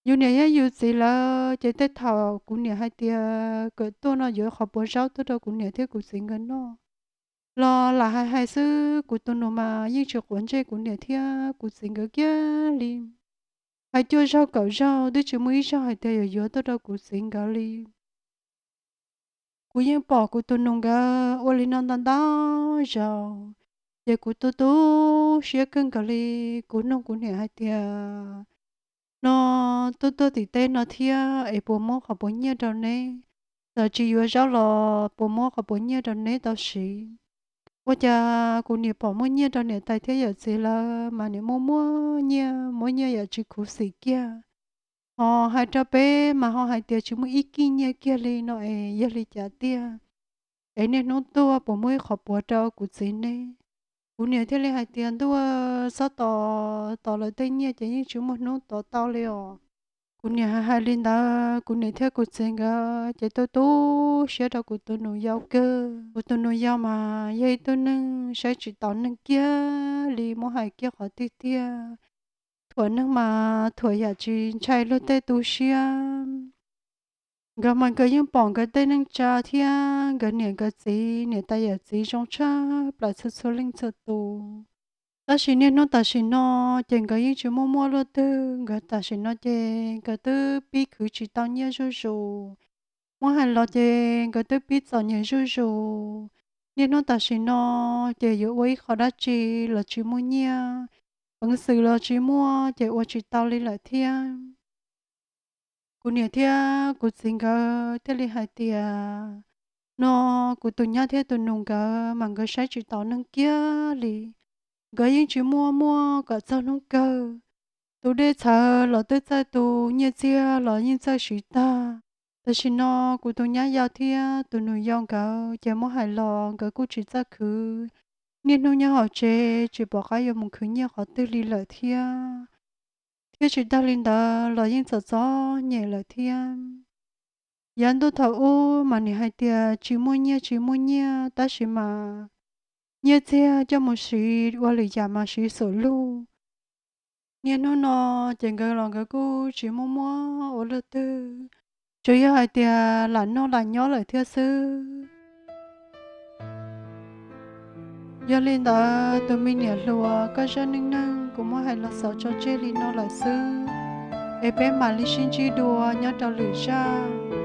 Yus niam thiab yus txiv lawm ces tej thaum kuv niam hais tias kom tuaj no yuav qhov puas zaub tuaj rau kuv niam thiab kuv txiv nkawd noj los lam hais hais xwb, kuv tus nus mas yeej tsis quav ntsej kuv niam thiab kuv txiv nkawd kiag li. Hais cuaj zaug kaum zaug twb tsis muaj ib zaug hais tias yuav yuav tuaj rau kuv txiv nkawd li. Kuv yeej pom kuv tus nus nkawd ua li no ntau ntau zaus, ces kuv tu tu siab kawg nkaus li. Kuv nug kuv niam hais tias, no tuaj tuaj tim teb no thiab es puas muab qhov puas nyiaj rau neb? Txawm tsis yuav zaub los puas muab qhov puas nyiaj rau neb tau siv? Ua cas kuv niam pom muaj nyiaj rau niam tais thiab yawm txiv lawm mas niam muaj muaj nyiaj, muaj nyiaj yam tsis khuv xim kiag. Ho hais rau peb mas ho hais tias tsis muaj ib kib nyiaj kiag li no es yog li cas tiag? Es niaj hnub tuaj puas muaj ib qhov puas rau kuv txiv neb? Kuv niam thiaj li hais tias, ntuj, txhob tos, tos lawv tej nyiaj ces yeej tsis muaj hnub tos tau li os. Kuv niam hais hais li ntawd, kuv niam thiab kuv txiv nkawd ces tu tu siab rau kuv tus nus yau kawg. Kuv tus nus yau mas yog ib tug neeg saib tsis taus neeg kiag li, muab hais kiag qhov tiag tiag, thuam neeg mas thuam yam tsis ntshai luag tej tu siab. Nkawd mas nkawd yeej pom nkawd tej neej tsa thiab nkawd niam nkawd txiv, niam tais yawm txiv zoo tshaj plaws txhua txhua leej txhua tus. Tab sis niaj hnub tam sim no ces nkawd yeej tsis muaj muaj luaj twg. Nkawd tam sim no ces nkawd twb pib khwv tsis tau nyiaj zuj zus. Muab hais los ces nkawd twb pib txom nyem zuj zus. Niaj hnub tam sim no ces yuav ua ib qho dab tsi los tsis muaj nyiaj, peev xwm los tsis muaj ces ua tsis tau li lawm thiab. Kuv niam thiab kuv txiv nkawd thiaj li hais tias, no kuv tus nyab thiab tus nus nkawd mas nkawd saib tsis taus neeg kiag li. Nkawd yeej tsis muaj muaj kom txog hnub kawg. Tus dej txhawv los twb txawj tu, nyiaj txiag los yeej txawj siv tag. Tam sim no kuv tus nyab yau thiab tus nus yau nkawd ces muab hais los nkawd kuj tsis txawj khwv. Niaj hnub nyob hauv tsev tsis pom qab yuav mus khwv nyiaj qhov twg li lawm thiab. Thiab tsis tag li ntawd los yeej txom txom nyem lawm thiab. Yav ntuj thaum ub mas nim hais tias tsis muaj nyiaj tsis muaj nyiaj, tab sis mas nyiaj txiag coj mus siv ua lwm yam mas siv xum lug. Niaj hnub no ces nkawd los nkawd kuj tsis muaj muaj ua luaj twg, tsuas yog hais tias lam noj lam nyob lawm thiab xwb. Yog li ntawd tus me niam hluas, koj zaj neej neeg kuv muab hais los xaus tso tseg li no lawm xwb, es peb mam li sib ntsib dua nyob rau lwm zaj.